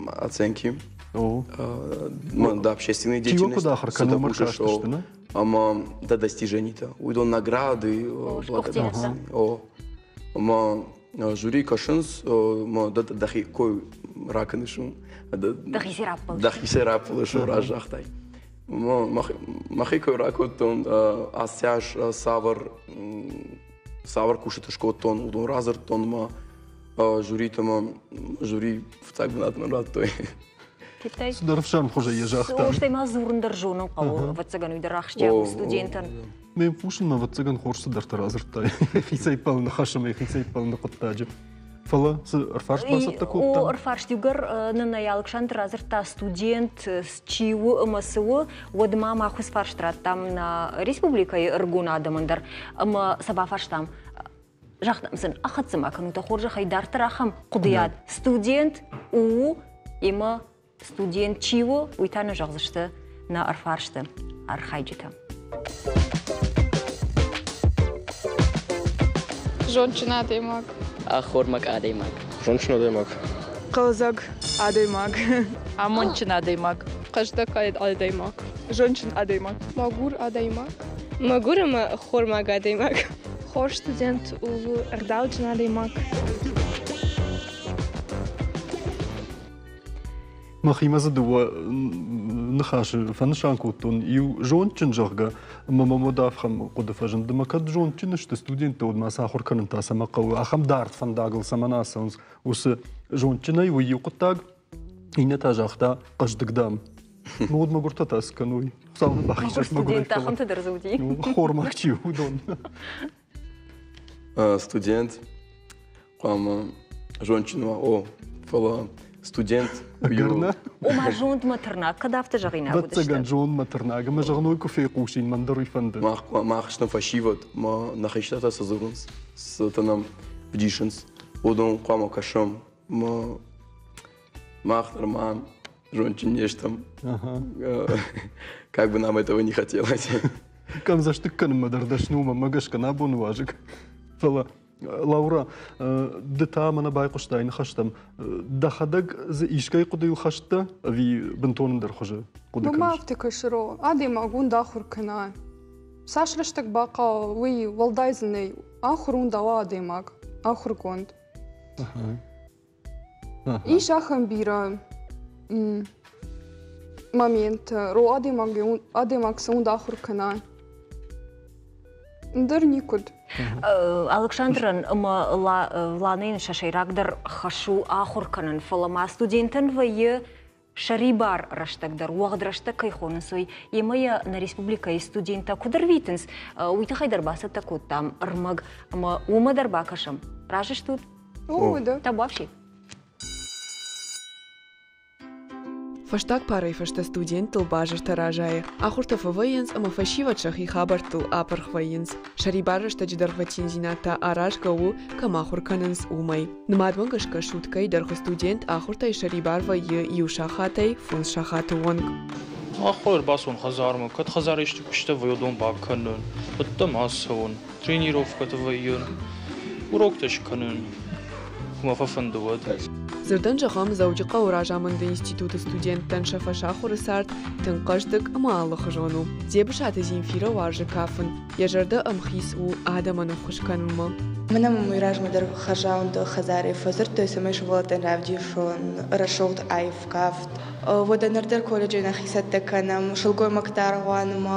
Оценки. Да, общественной деятельности. Куыд ахуыр кӕны, уымӕ кастысты, нӕ? Ӕмӕ дӕ достиженитӕ. Уыдон награды, благодарности. О. Ӕмӕ жюри кӕсынц, ӕмӕ дӕхи кой ракӕныс. Дӕхицӕй раппӕлыс. Дӕхицӕй раппӕлыс, раст загътай. Мӕхи кой ракодтон, ацы аз цавӕр цавӕр кусыты скодтон, уыдон радзырдтон мӕ жюриты мӕ жюри фыццаг бынат мын радтой. Цыдӕр ӕфсӕрмхуызӕй йӕ загъта. Стӕй ма дзурын дӕр зонын хъӕуы, ӕвӕццӕгӕн, уый дӕр ахсджиаг у студентӕн. Ме хъусынмӕ, ӕвӕццӕгӕн, хорз цыдӕртӕ радзырдтай хицӕй ппӕлыны хӕс ӕмӕ хицӕй ппӕлыны хъуыддаджы. Фӕлӕ цы ӕрфарст бацӕттӕ кодта? О, ӕрфарст иугӕр нын ӕй Алыксандр радзырдта, студент чи у ӕмӕ цы у, уӕд ма мах уыцы фарст радтам нӕ республикӕйы ӕрыгон адӕмӕн дӕр ӕмӕ сӕ бафарстам, загътам сын, ахӕццӕ ма кӕнут, хорзӕхӕй дарддӕр ахӕм хъуыдыйад студент у ӕмӕ студент чи у, уый та нӕ зӕгъдзысты нӕ ӕрфарсты архайджытӕ. Зондджын адӕймаг. Ӕххормаг адӕймаг. Зондджын адӕймаг. Хъӕлдзӕг адӕймаг. Амондджын адӕймаг. Хъӕздыг адӕймаг. Зондджын адӕймаг. Мӕгуыр адӕймаг. Мӕгуыр ӕмӕ ӕххормаг адӕймаг. Хорз студент у ӕгъдауджын адӕймаг. Мӕхимӕ дзы дыууӕ ныхасы фӕнысан кодтон. Иу зондджын, зӕгъгӕ, ӕмӕ мӕм уӕд ахӕм хъуыды фӕзынд. Ӕмӕ кӕд зондджын сты студенттӕ, уӕд ма сӕ ахуыр кӕнын та цӕмӕ хъӕуы? Ахӕм дард фӕндагыл цӕмӕн ацӕуынц? Уыцы зондджынӕй уый иу хъуыддаг, иннӕ та загъта, хъӕздыг, дам. Ну, уӕд мӕгуыртӕ та цы кӕной? Хуыцау нын бахизӕд мӕгуырӕй. Студенттӕ ахӕмтӕ дӕр дзы уыди. Хормаг чи у, уыдон. Студент хъуамӕ зондджын уа, о, фӕлӕ студент Гырна? Ома зондмӕ тырнаг, кӕд афтӕ зӕгъинаг уыдысты? Ӕвӕццӕгӕн, зондмӕ тырнаг. Ӕмӕ зӕгъын, уый куы фехъусин, мӕн дӕр уый фӕнды. Мах, мах стӕм фӕсивӕд, ма нӕ хистӕртӕ цы дзурынц, цытӕ нӕм вдисынц, уыдон хъуамӕ кӕсӕм. Ма мах дӕр ма зондджын не стӕм. Как бы нам этого не хотелось. Къӕмдзӕстыг кӕнынмӕ дӕр дӕсны у, мӕнмӕ гӕсгӕ нӕ абоны уазӕг. Фӕлӕ Лаура, ды та мӕнӕ байхъуыстай ныхӕстӕм. Дӕхӕдӕг дзы искӕй хъуыдыйыл хӕст дӕ ӕви бынтон ӕндӕр хуызы хъуыды кӕныс? Мӕ афтӕ кӕсы, Ро. Адӕймаг уынд ахуыр кӕна. Цас рӕстӕг бахъӕуы, уый уӕлдай дзы нӕй. Ахуыр уынд ауа адӕймаг, ахуыргонд. Ис ахӕм бирӕ моменттӕ, ро адӕймаг адӕймаг цы уынд ахуыр кӕна. Ӕндӕр никуыд. Алыксандрӕн ӕмӕ Ланӕйӕн сӕ сӕйрагдӕр хӕс у ахуыр кӕнын, фӕлӕ ма студентӕн вӕййы сӕрибар рӕстӕг дӕр, уӕгъд рӕстӕг кӕй хонынц, уый, йемӕ йӕ нӕ республикӕйы студенттӕ куыд ӕрвитынц, уый тыххӕй дӕр бацӕттӕ кодтам ӕрмӕг ӕмӕ уымӕ дӕр бакӕсӕм. Разы стут? О, да. Табуафси. Фӕстаг парӕй фӕстӕ студенттыл базыртӕ разайы, ахуыртӕ фӕвӕййынц ӕмӕ фӕсивӕд сӕхи хабӕрттыл апырх вӕййынц. Сӕрибар рӕстӕджы дӕргъвӕтиндзинад та аразгӕ у, кӕм ахуыр кӕнынц, уымӕй. Нымадмӕ гӕсгӕ суткӕйы дӕргъы студент ахуыртӕй сӕрибар вӕййы иу сахатӕй фондз сахаты онг. Ахуыр ӕрбацӕуын хӕдзармӕ, кӕд хӕдзары исты куыстӕ вӕййы, уыдон бакӕнын, ӕддӕмӕ ацӕуын, тренировкӕты вӕййын, уроктӕ скӕнын, куы мӕ фӕфӕнды, уӕд. Дзырдӕн зӕгъӕм, Дзӕуджыхъӕуы разамынды институты студенттӕн сӕ фӕсахуыры цард тынг хъӕздыг ӕмӕ алыхуызон у. Дзебысаты Земфирӕ уарзы кафын, йӕ зӕрдӕ ӕмхиц у адӕмӕн ӕххуыс кӕнынмӕ. Мӕнӕ мӕм уый размӕ дӕр хӕрзауынды хӕдзарӕй фӕдзырдтой, цӕмӕй сывӕллӕттӕн равдисон рӕсугъд аив кафт. Уӕдӕ ныр дӕр колледжы нӕхи цӕттӕ кӕнӕм, сылгоймӕгтӕ аргъуанмӕ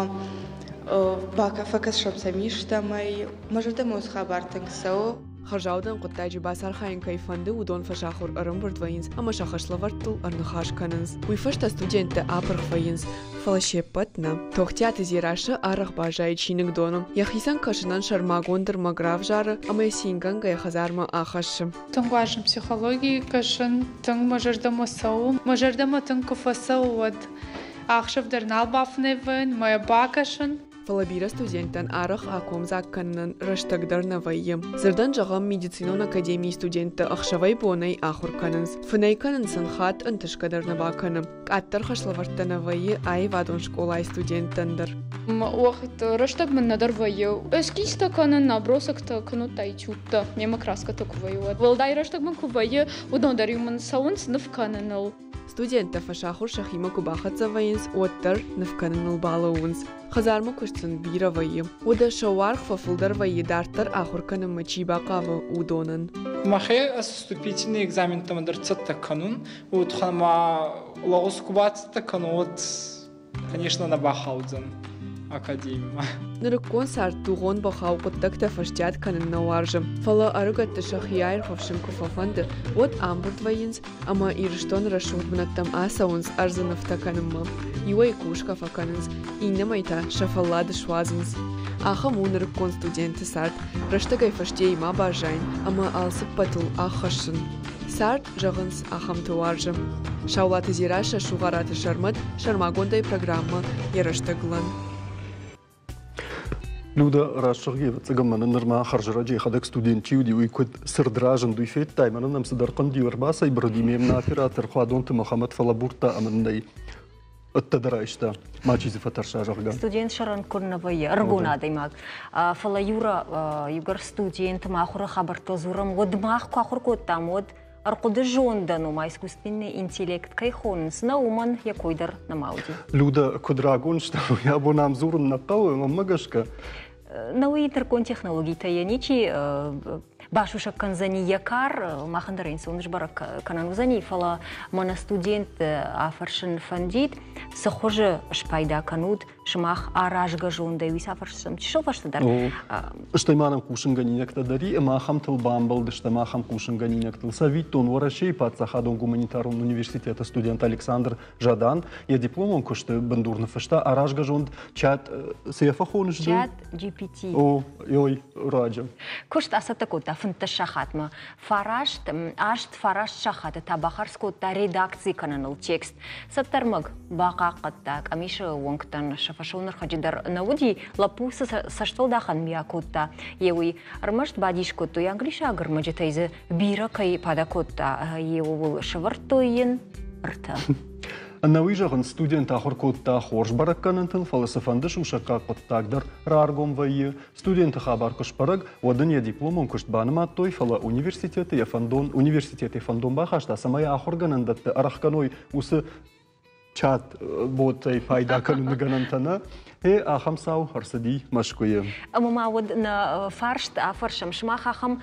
фӕкӕсӕм сӕм истӕмӕй. Мӕ зӕрдӕмӕ уыцы хабар тынг цӕуы. Хӕрзаудӕн хъуыддаджы бацархайын кӕй фӕнды, уыдон фӕсахуыр ӕрӕмбырд вӕййынц ӕмӕ сӕ хӕслӕвӕрдтыл ӕрныхас кӕнынц. Уый фӕстӕ студенттӕ апырх вӕййынц, фӕлӕ се ппӕт нӕ. Тохтиаты Дзерассӕ арӕх баззайы чиныгдоны. Йӕхицӕн кӕсынӕн сӕрмагонд ӕрмӕг равзары ӕмӕ йӕ цингӕнгӕ йӕ хӕдзармӕ ахӕссы. Тынг уарзын психологи кӕсын, тынг мӕ зӕрдӕмӕ цӕуы. Мӕ зӕрдӕмӕ тынг куы фӕцӕуы, уӕд ӕхсӕв дӕр нал бафынӕй вӕййын, мӕ йӕ бакӕсын. Фӕлӕ бирӕ студенттӕн арӕх акомдзаг кӕнынӕн рӕстӕг дӕр нӕ вӕййы. Дзырдӕн зӕгъӕм, медицинон академийы студенттӕ ӕхсӕвӕй-бонӕй ахуыр кӕнынц. Фынӕй кӕнын сын хатт ӕнтысгӕ дӕр нӕ бакӕны. Къаддӕр хӕслӕвӕрдтӕ нӕ вӕййы аивадон скъолайы студенттӕн дӕр. Уӕгъд рӕстӕг мын нӕдӕр вӕййы. Эскизтӕ кӕнын, набросоктӕ, кӕннод та этюдтӕ, мемӕ краскӕтӕ куы вӕййы, уӕд. Уӕлдай рӕстӕг мын куы вӕййы, уыдон дӕр-иу мын цӕуынц ныв кӕныныл. Студенттӕ фӕсахуыр сӕхимӕ куы бахӕццӕ вӕййынц, уӕддӕр ныв кӕныныл балӕууынц. Хӕдзармӕ куыст сын бирӕ вӕййы. Уӕдӕ сӕ уаргъ фӕфылдӕр вӕййы дарддӕр ахуыр кӕнынмӕ чи бахъавы, уыдонӕн. Мӕхе ӕз вступительный экзаментӕмӕ дӕр цӕттӕ кӕнун. Уотӕ ма лӕгъуз ку бацӕттӕ кӕнун, уӕд конечно, нӕ бахаудзӕн академимӕ. Нырыккон цард дугъон бӕхау хъуыддӕгтӕ фӕстиат кӕнын нӕ уарзы. Фӕлӕ ӕрыгӕтты сӕхи аирхӕфсын куы фӕфӕнды, уӕд амбырд вӕййынц ӕмӕ Ирыстоны рӕсугъд бынӕттӕм ацӕуынц ӕрдзы нывтӕ кӕнынмӕ. Иуӕй кусгӕ фӕкӕнынц, иннӕмӕй та сӕ фӕллад суадзынц. Ахӕм у нырыккон студенты цард, рӕстӕгӕй фӕстейы ма баззайын ӕмӕ алцыппӕтыл ӕххӕссын. Цард, зӕгъынц, ахӕмты уарзы. Саулаты Дзерассӕ, Сугъараты Сӕрмӕт, сӕрмагондӕй программӕ «Йӕ рӕстӕг-лӕн». Люда, раст зӕгъгӕ, ӕвӕццӕгӕн мӕнӕн нырма хӕрзӕрӕджы йӕхӕдӕг студент чи уыди, уый куыд цырд разынд, уый федтай, мӕнӕн ӕм цыдӕр хъӕндил ӕрбацӕйбырыди, ме мна оператор Хуадонты Мӕхӕмӕт фӕлӕбурдта ӕмӕ нын ӕй ӕддӕдӕр айста, мачи дзы фӕтӕрса, зӕгъгӕ. Студент сӕрӕн куыннӕ вӕййы, ӕрыгон адӕймаг. Фӕлӕ Юра, иугӕр студент ӕмӕ ахуыры хабӕрттыл дзурӕм, уӕд мах куы ахуыр кодтам, уӕд ӕрхъуыды зондӕн, ома искусственный интеллект кӕй хонынц, нӕ уымӕн йӕ кой дӕр нӕма уыди. Люда, куыд рагон стӕм, уый абон ам дзурын нӕ хъӕуы, мӕнмӕ гӕсгӕ. Науи нырыккон технологитӕ йӕ ничи басусӕг кӕндзӕни йӕ кар, махӕн дӕр ӕнцон сбӕрӕг кӕнӕн уыдзӕни, фӕлӕ мӕнӕ студентты афӕрсын фӕндид, цы хуызы спайда кӕнут сымах аразгӕ зондӕй, уый цафӕрсӕм чысыл фӕстӕдӕр. Стӕй ма нӕм хъусынгӕнинӕгтӕ дӕр и, ӕмӕ ахӕмтыл бамбӕлдыстӕм, ахӕм хъусынгӕнинӕгтыл. Цӕвиттон, Уӕрӕсейы паддзахадон гуманитарон университеты студент Александр Жадан йӕ дипломон куысты бындур ныффыста аразгӕ зонд чат цы йӕ фӕхоныс ды? Чат GPT. О, ой, раджы. Куыст ацӕттӕ кодта 15 сахатмӕ. Фараст, аст фараст сахаты та бахардз кодта редакци кӕныныл текст. Цӕттӕ ӕрмӕг бахъахъхъӕдта, къамисы уӕнгтӕн сӕ фӕсонӕрхӕджы дӕр нӕ уыди, лӕппу цы цӕстфӕлдахӕн ми акодта, йе уый. Ӕрмӕст бадис кодтой, англисаг ӕрмӕджытӕй дзы бирӕ кӕй пада кодта, йе ууыл сӕвӕрдтой йын ӕртӕ. Ӕнӕуый зӕгъын, студент ахуыр кодта хорз бӕрӕггӕнӕнтыл, фӕлӕ цыфӕнды сусӕггаг хъуыддаг дӕр раргом вӕййы. Студенты хабар куы сбӕрӕг, уӕд ын йӕ дипломон куыст банымадтой, фӕлӕ университеты йӕ фӕндон университеты фӕндон бахаста, цӕмӕй ахуыргӕнӕндӕтты ӕрӕхгӕной уыцы чат-ботӕй пайда кӕныны гӕнӕнтӕ нӕ. Э, ахӕм цау ӕрцыди Мӕскуыйы. Ӕмӕ ма уӕд нӕ фарст афӕрсӕм, сымах ахӕм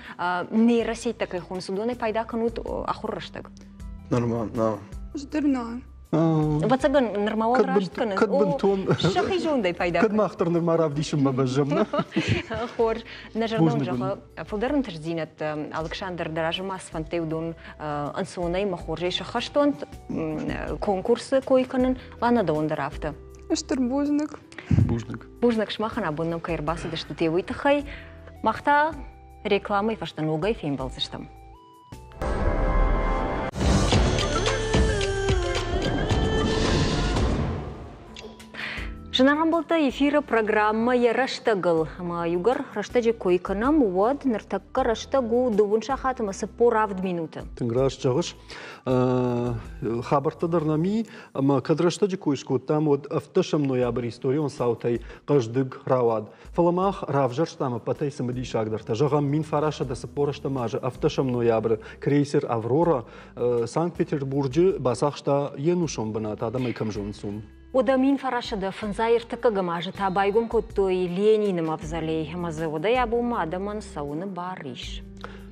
нейросеттӕ кӕй хонынц, уыдонӕй пайда кӕнут ахуыры рӕстӕг? Нормально, на. Ӕз дӕр нӕ. Ӕвӕццӕгӕн, нырма уал раст кӕнынц. Кӕд бынтон сӕхи зондӕй пайда Кӕд мах дӕр нырма равдисынмӕ бӕззӕм, нӕ? Хорз. Нӕ зӕрдӕ зӕгъы, фылдӕр ӕнтыстдзинӕдтӕ Алыксандр дӕ разы ма цы фӕндтӕй, уыдон ӕнцонӕй мӕ хорзӕй сӕххӕст конкурсы кой кӕнын. Лана, дӕуӕн дӕр афтӕ. Стыр бузныг. Бузныг. Бузныг сымахӕн, абон нӕм кӕй ӕрбацыдыстут, уый тыххӕй. Мах та рекламӕйы фӕстӕ ногӕй фембӕлдзыстӕм. Зынаргъ ӕмбӕлттӕ, эфиры программӕ йӕ рӕстӕгыл. Ӕмӕ иугӕр рӕстӕджы кой кӕнӕм, уӕд ныртӕккӕ рӕстӕг у дыууын сахат ӕмӕ 47 минуты. Тынг раст зӕгъыс. Хабӕрттӕ дӕр нӕм и, ӕмӕ кӕд рӕстӕджы кой скодтам, уӕд 17 ноябрь историон цаутӕй хъӕздыг рауад. Фӕлӕ мах равзӕрстам ӕппӕтӕй цымыдисагдӕртӕ. Зӕгъӕм, 1948 азы 17 ноябры крейсер «Аврора» Санкт-Петербурджы бацахста йе нусон бынат, адӕмӕй кӕм зонынц, уым. Уӕдӕ 1935 азы та байгом кодтой Ленины мавзолей, ӕмӕ дзы уӕдӕй абонмӕ адӕмӕн цӕуыны бар ис.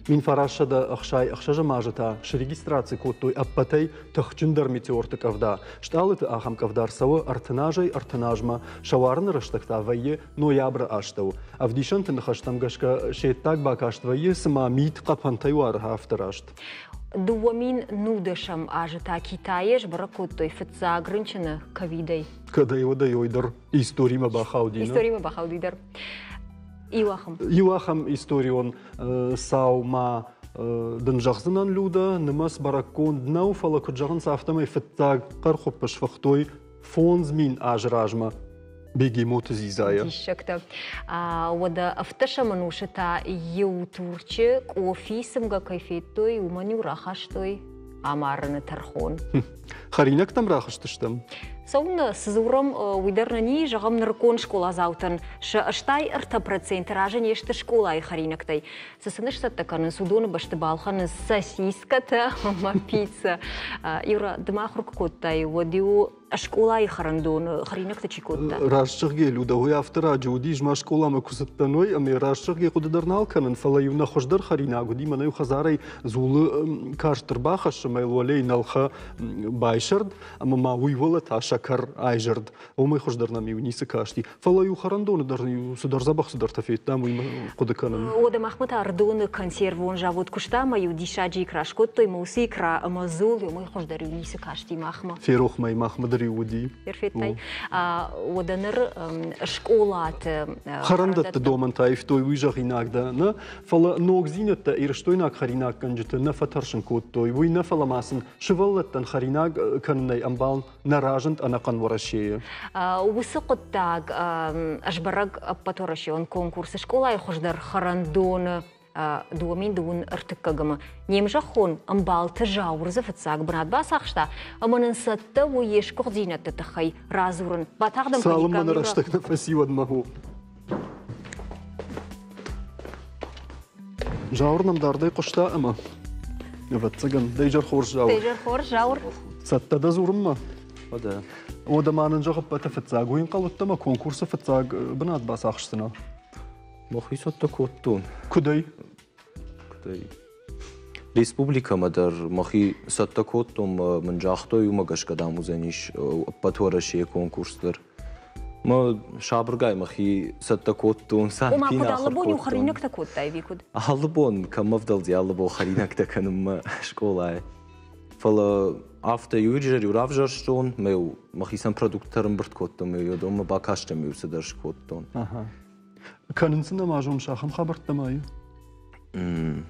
1966 азы та срегистраци кодтой ӕппӕтӕй тыхджындӕр метеорты къӕвда. Стъалыты ахӕм къӕвда ӕрцӕуы 30 азӕй 30 азмӕ, сӕ уарыны рӕстӕг та вӕййы ноябры астӕу. Ӕвдисӕнты ныхӕстӕм гӕсгӕ се ддаг бакаст вӕййы, цыма мит хъӕпӕнтӕй уары, афтӕ раст. 2010 азы та Китайы сбӕрӕг кодтой фыццаг рынчыны ковидӕй. Кӕдӕй уӕдӕй ой дӕр историмӕ бахауди. Историмӕ бахауди дӕр. Иу ахӕм. Иу ахӕм историон цау ма дын зӕгъдзынӕн, Люда, нымӕц бӕрӕггонд нӕу, фӕлӕ куыд зӕгъынц, афтӕмӕй фыццаг хъӕрхуыпп сфыхтой 5000 азы размӕ бегемоты дзидзайӕ. Диссӕгтӕ. Уӕдӕ ӕвддӕсӕм ӕнусы та иу Турчы къофи цымгӕ кӕй федтой, уымӕн-иу рахастой амарыны тӕрхон. Хӕринӕгтӕм рахызтыстӕм? Цӕуылнӕ цы дзурӕм, уый дӕр нӕ ни, зӕгъӕм, нырыккон скъоладзаутӕн сӕ 83% разы не сты скъолайы хӕринӕгтӕй. Цы сын сцӕттӕ кӕнынц, уыдоны бӕсты балхӕнынц сосискӕтӕ ӕмӕ пиццӕ. Юра, ды ма ахуыр куы кодтай, уӕд-иу скъолайы хӕрӕндоны хӕринӕгтӕ чи кодта? Раст зӕгъгӕ, Люда, уый афтӕ раджы уыдис, ма скъоламӕ куы цыдтӕн, уый, ӕмӕ раст зӕгъгӕ хъуыды дӕр нал кӕнын, фӕлӕ-иу нӕ хуыздӕр хӕринаг уыди, мӕнӕ-иу хӕдзарӕй дзулы карст ӕрбахӕсс ӕмӕ йыл уӕлейы нӕлхӕ байсӕрд, ӕмӕ ма уый уӕлӕ та сӕкӕр айзӕрд. Уымӕй хуыздӕр нӕм-иу ницы касти. Фӕлӕ-иу хӕрӕндоны дӕр цыдӕр дзӕбӕх цыдӕртӕ федтам, уый хъуыды кӕнын. Уӕдӕ махмӕ та Ӕрыдоны консервон завод куыста ӕмӕ-иу диссаджы икра скодтой, ӕмӕ уыцы икра ӕмӕ дзул, уымӕй хуыздӕр-иу ницы касти махмӕ. Ферох мӕ, махмӕ дӕр-иу уыди. Федтай? Уӕдӕ ныр скъолаты хӕрӕндӕтты домӕнтӕ аивтой, уый зӕгъинаг дӕ, нӕ? Фӕлӕ ногдзинӕдтӕ ирыстойнаг хӕринаггӕнджыты нӕ фӕтӕрсын кодтой. Уый нӕ, фӕлӕ ма сын сывӕллӕттӕн хӕринаг кӕнынӕй ӕмбал нӕ разынд ӕнӕхъӕн Уӕрӕсейы. Уыцы хъуыддаг ӕз бӕрӕг ӕппӕтуӕрӕсеон конкурсы скъолайы хуыздӕр хӕрӕндоны 2023-ӕмы не мзӕххон ӕмбалты Зауыр дзы фыццаг бынат бацахста ӕмӕ нын цӕттӕ у йе сгуыхтдзинӕдты тыххӕй радзурын. Батагъд ӕм Цалынмӕ нӕ рӕстӕг нӕ фӕци, уӕдмӕ у. Зауыр нӕм дардӕй хъуыста ӕмӕ, ӕвӕццӕгӕн, дӕ изӕр хорз, Зауыр. Дӕ изӕр хорз, Зауыр. Цӕттӕ дӕ дзурынмӕ? Уӕдӕ. Уӕдӕ ма нын зӕгъ ӕппӕты фыццаг, уый ӕнхъӕл уыдтӕ ӕмӕ конкурсы фыццаг бынат бацахсдзынӕ? Мӕхи цӕттӕ кодтон. Куыдӕй? Куыдӕй? Республикӕмӕ дӕр мӕхи цӕттӕ кодтон, мын загътой, уымӕ гӕсгӕ, дам, уыдзӕнис ӕппӕт Уӕрӕсейы конкурс дӕр. Мӕ сабыргай мӕхи цӕттӕ кодтон, Ома куыд алы бон-иу хӕринӕгтӕ кодтай ӕви куыд? Алы бон кӕм ӕвдӕлди алы бон хӕринӕгтӕ кӕнынмӕ скъолайы. Фӕлӕ афтӕ иу изӕр-иу равзӕрстон, мӕ-иу мӕхицӕн продукттӕ ӕрӕмбырд кодтон, мӕ-иу уыдонмӕ бакастӕн, мӕ-иу цыдӕр скодтон. Кӕнын сын нӕма зоныс ахӕм хабӕрттӕ ма и?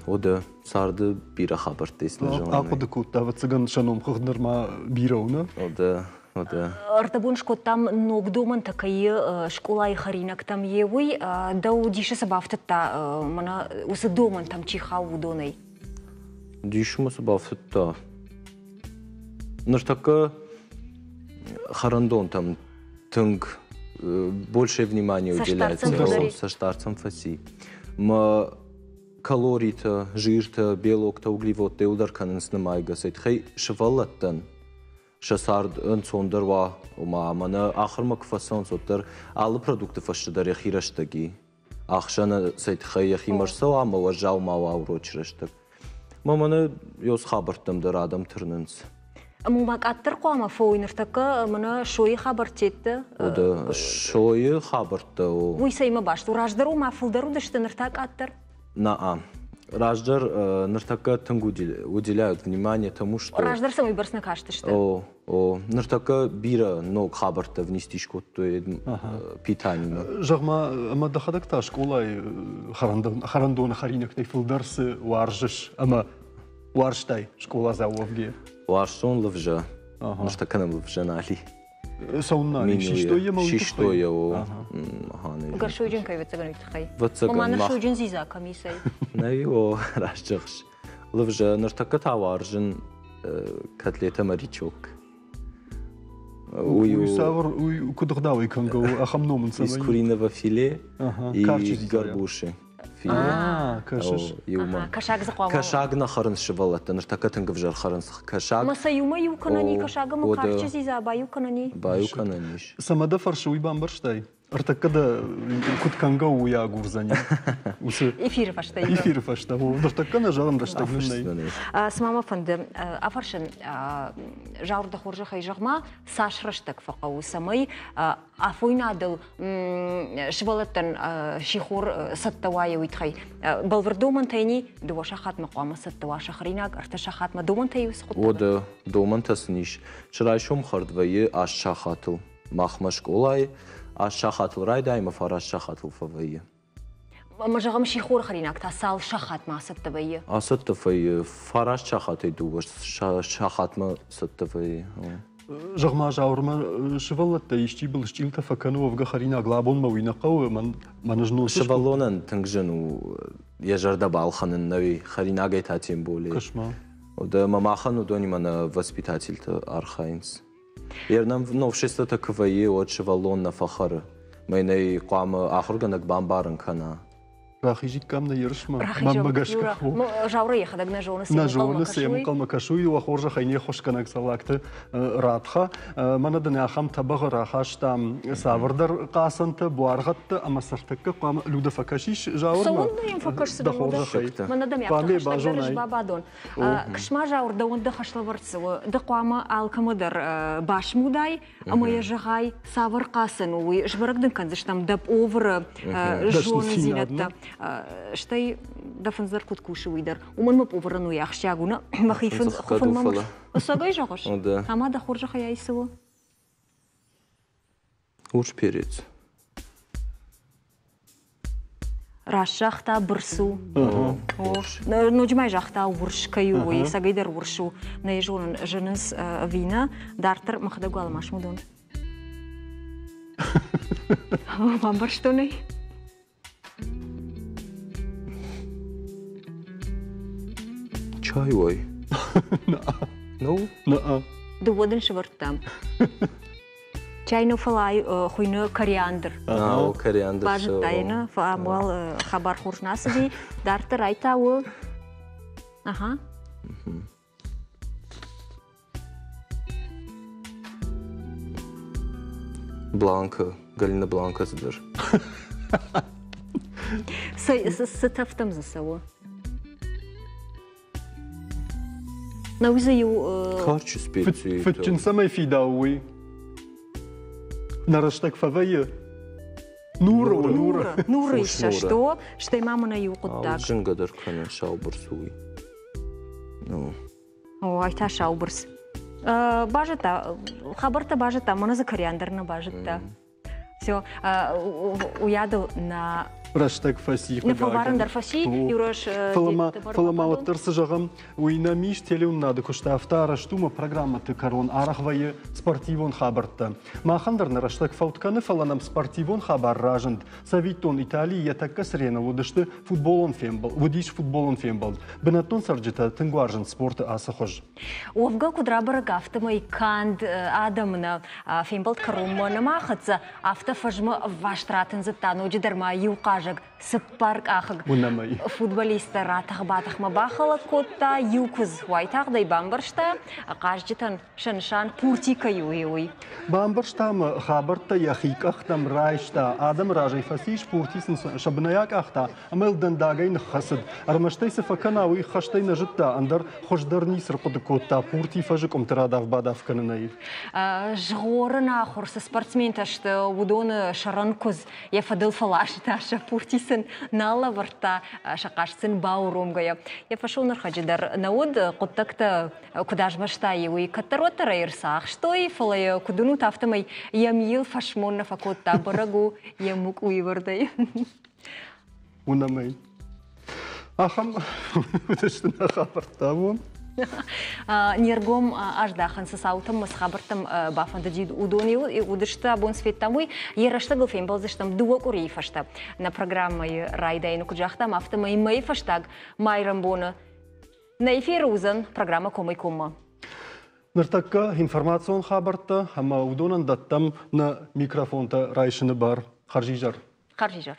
Уӕдӕ царды бирӕ хабӕрттӕ ис нӕ зонын. Ахъуыды кодта, ӕвӕццӕгӕн, сӕ номхыгъд нырма бирӕ у, нӕ? Уӕдӕ, уӕдӕ. Ӕрдӕбон скодтам ног домӕнтӕ кӕй скъолайы хӕринӕгтӕм е уый дӕу дисы цы бафтыдта, мӕнӕ уыцы домӕнтӕм чи хауы, уыдонӕй? Дисы мӕ цы бафтыдта? Ныртӕккӕ хӕрӕндонтӕм тынг больше внимания уделяется. Цӕстдард сӕм фӕци. Мӕ калоритӕ, жиртӕ, белоктӕ, углеводтӕ иуылдӕр кӕнынц нымайгӕ. Сӕ тыххӕй сывӕллӕттӕн сӕ цард ӕнцондӕр уа, ома мӕнӕ ахуырмӕ куы фӕцӕуынц, уӕддӕр алы продукты фӕстӕ дӕр йӕхи рӕстӕг и. Ӕхсӕны цӕй тыххӕй йӕхимӕ рцӕуа ӕмӕ уӕззау ма уа урочы рӕстӕг. Мӕ мӕнӕ ёс хабӕрттӕм дӕр адӕм тырнынц. Ӕмӕ ма къаддӕр хъуамӕ фӕуой ныртӕккӕ мӕнӕ сойы хабӕрттӕ. Уӕдӕ сойы хабӕрттӕ у. Уый цӕимӕ баст у? Раздӕр ма фылдӕр уыдысты, ныр та къаддӕр? На-а. Раздӕр ныртӕккӕ тынг уделяют внимание тому, что... Раздӕр сӕм уыйбӕрц нӕ кастысты? О, о. Ныртӕккӕ бирӕ ног хабӕрттӕ внести скодтой питанимӕ. Зӕгъ-ма, ӕмӕ дӕхӕдӕг та скъолайы хӕрӕндоны хӕринӕгтӕй фылдӕр цы уарзыс ӕмӕ уарзтай скъоладзау уӕвгӕйӕ? Уарзтон лывзӕ. Ныртӕккӕ нӕм лывзӕ нал и. Цӕуыннӕ? Систой йӕ Систой йӕ, о. Гӕрсойджын кӕй ӕвӕццӕгӕн уый тыххӕй. Ӕвӕццӕгӕн. Ома ныр сойджын дзидза кӕм и, цӕй? Нӕй, о, раст зӕгъыс. Лывзӕ ныртӕккӕ та уарзын котлетӕ морячок. Уый цавӕр, уый куыд ӕгъдауӕй кӕнгӕ у, ахӕм ном ын цӕмӕй? Из куриного филе и горбуши. Филе. Кӕсыс? Иумӕ. Кӕсаг дзы хъуамӕ. Кӕсаг нӕ хӕрынц сывӕллӕттӕ, ныртӕккӕ тынг ӕвзӕр хӕрынц кӕсаг. Ӕмӕ сӕ иумӕ иу кӕнӕн и кӕсаг ӕмӕ карчы дзидза баиу кӕнӕн и? Баиу кӕнӕн ис. Цӕмӕ дӕ фӕрсы, уый бамбӕрстай? Ӕртӕккӕ дӕ куыд кӕнгӕ у, уый агурдзӕни. Уыцы эфиры фӕстӕ. Эфиры фӕстӕ. Ныртӕккӕ нӕ зӕгъын рӕстӕг нын нӕй. Цыма мӕ фӕнды афӕрсын, Зауыр, дӕ хорзӕхӕй зӕгъ-ма, цас рӕстӕг фӕхъӕуы, цӕмӕй афойнадыл сывӕллӕттӕн сихор цӕттӕ уа, уый тыххӕй. Бӕлвырд домӕнтӕ ни дыууӕ сахатмӕ хъуамӕ цӕттӕ уа сӕ хӕринаг, ӕртӕ сахатмӕ домӕнтӕ иу цы хъуыддаг? Уӕдӕ домӕнтӕ сын ис. Сӕ райсом хӕрд вӕййы аст сахатыл. Махмӕ скъолайы аст сахатыл райдайы ӕмӕ фараст сахатыл фӕвӕййы. Ӕмӕ зӕгъӕм, сихоры хӕринаг та цал сахатмӕ ацӕттӕ вӕййы? Ацӕттӕ вӕййы фараст сахатӕй дыууӕ сахатмӕ цӕттӕ вӕййы. Зӕгъ-ма, Зауырмӕ сывӕллӕттӕ исчи былысчъилтӕ фӕкӕны уӕвгӕ хӕринаг лабонмӕ уый нӕ хъӕуы, мӕн знон Сывӕллонӕн тынг зын у йӕ зӕрдӕ балхӕнын нӕуи, хӕринагӕй та тем более. Кӕс-ма. Уӕдӕ мӕ махӕн уыдонимӕ нӕ воспитательтӕ архайынц. Йе рнӕм новшествотӕ куы вӕййы, уӕд сывӕллон нӕ фӕхӕры. Мӕнӕ хъуамӕ ахуыргӕнӕг бамбарын кӕна. Рахизиккам нӕ ерысмӕ. Мӕнмӕ гӕсгӕ. Заура йӕхӕдӕг нӕ зоны, нӕ зоны, цы йӕм ӕнхъӕлмӕ кӕсуй, уӕ хорзӕхӕй не ххуысгӕнӕг Цӕллагты Радха. Мӕнӕ дын ахӕм тӕбӕгъы рахастам цавӕрдӕр хъацӕнтӕ, буаргъӕдтӕ ӕмӕ сӕртӕккӕ хъуамӕ Людӕ фӕкӕсис Зауырмӕ. Цӕуылнӕ йӕм фӕкӕсдзынӕ? Дӕ хорзӕхӕй. Мӕнӕ дӕм афтӕ хӕстӕгдӕр ӕз бабадон. Кысма Зауыр, дӕуӕн дӕ хӕслӕвӕрд цы у? Ды хъуамӕ алкӕмӕ дӕр басмудай ӕмӕ йӕ зӕгъай, цавӕр хъацӕн у, уый. Сбӕрӕг дын кӕндзыстӕм дӕ пъовыры зонындзинӕдтӕ. Стӕй дӕ фындз дӕр куыд кусы, уый дӕр. Уымӕн мӕ пъовырӕн уый ахсджиаг у, нӕ? Мӕхи фындз хуыфынмӕ Ӕцӕгӕй зӕгъыс? Ӕмӕ дӕ хорзӕхӕй ай цы у? Урс перец. Раст загъта бырсу. Ноджы ма загъта урс кӕй у, уый цӕгӕйдӕр урс у. Нӕ йӕ зонын, зынынц ӕви нӕ. Дарддӕр мӕхӕдӕг уал ма смудон. Бамбӕрстон ӕй? Чай уай? Ну? Наа. Дыууӕ дын сӕвӕрдтам. Чай нӕ фӕлӕ хуыйны кориандр. А, кориандр. Базыдтай нӕ, фӕлӕ уал хабар хорз нӕ цыди. Дарддӕр ай та у. Ага. Бланка, Галина Бланка цыдӕр. Цы тӕфтӕм дзы цӕуы? Нӕу дзы иу Карчы специ. Фыдджын цӕмӕй фидауы уый? Нӕ рӕстӕг фӕвӕййы. Нуры у, нуры. Нуры ссӕст о, стӕй ма мӕнӕ иу хъуыддаг. Зынгӕ дӕр кӕны саубырц уый. Ну. О, ай та саубырц. Базыдта, хабӕрттӕ базыдта, мӕнӕ дзы кориандр нӕ базыдта. Все, уыйадыл нӕ рӕстӕг фӕци. Нӕ фӕлварӕн дӕр фӕци, иурӕс Фӕлӕ ма уӕддӕр цы зӕгъӕм, уый нӕм ис телеуынынады куысты афтӕ арӕзт у, ӕмӕ программӕты кӕрон арӕх вӕййы спортивон хабӕрттӕ. Махӕн дӕр нӕ рӕстӕг фӕуд кӕны, фӕлӕ нӕм спортивон хабар разынд. Цӕвиттон, Италийы йӕ тӕккӕ цыреныл уыдысты футболон фембӕлд, уыдис футболон фембӕлд. Бынӕттон цӕрджытӕ тынг уарзынц спорты ацы хуыз. Уӕвгӕ куыд рабӕрӕг, афтӕмӕй канд адӕмы нӕ фембӕлд кӕронмӕ нӕма ахӕццӕ, афтӕ фӕзмӕ ӕвваст ратындзыдта ноджыдӕр ма иу хъазӕг. Цыппаркъахыг футболисттӕ ратӕх-батӕхмӕ бахӕлӕг кодта, иу куыдз уайтагъд ӕй бамбӕрста, хъазджытӕн сӕ нысан пурти кӕй у, уый. Бамбӕрста ӕмӕ хабӕрттӕ йӕхи къӕхтӕм райста. Адӕмы разӕй фӕцис, пурти сын сӕ бынӕй акъахта ӕмӕ йыл дӕндагӕй ныххӕцыд. Ӕрмӕст ӕй цы фӕкӕна, уый хӕстӕй нӕ зыдта, ӕндӕр хуыздӕр ницы рхъуыды кодта пурти фӕзы къуымты радав-бадав кӕнынӕй. Згъорын ахуыр цы спортсментӕ сты, уыдоны сӕрӕн куыдз йӕ фӕдыл фӕласта, сӕ пурти сын нал лӕвӕрдта, сӕ хъазт сын бауромгӕйӕ. Йӕ фӕсонӕрхӕджы дӕр нӕ уыд, хъуыддӕгтӕ куыд азмӕста, уый кӕддӕр-уӕддӕр ӕй ӕрцахстой, фӕлӕ йӕ куыд уынут, афтӕмӕй йӕ мийыл фӕсмон нӕ фӕкодта, бӕрӕг у йӕ мукъуйы вӕрдӕй. Уынӕм ӕй. Ахӕм уыдысты нӕ хабӕрттӕ абон. Не ргом аздахын цы цаутӕм цы хабӕрттӕм бафӕндыди, уыдон уыдысты абон цы федтам, уый. Йӕ рӕстӕгыл фембӕлдзыстӕм дыууӕ къуырийы фӕстӕ. Нӕ программӕйы райдайӕны куыд загътам, афтӕмӕй мӕйы фӕстаг майрӕмбоны нӕ эфиры уыдзӕн программӕ Комӕй-коммӕ. Ныртӕккӕ информацион хабӕрттӕ ӕмӕ уыдонӕн дӕттӕм нӕ микрофонтӕ райсыны бар. Хӕрзизӕр. Хӕрзизӕр.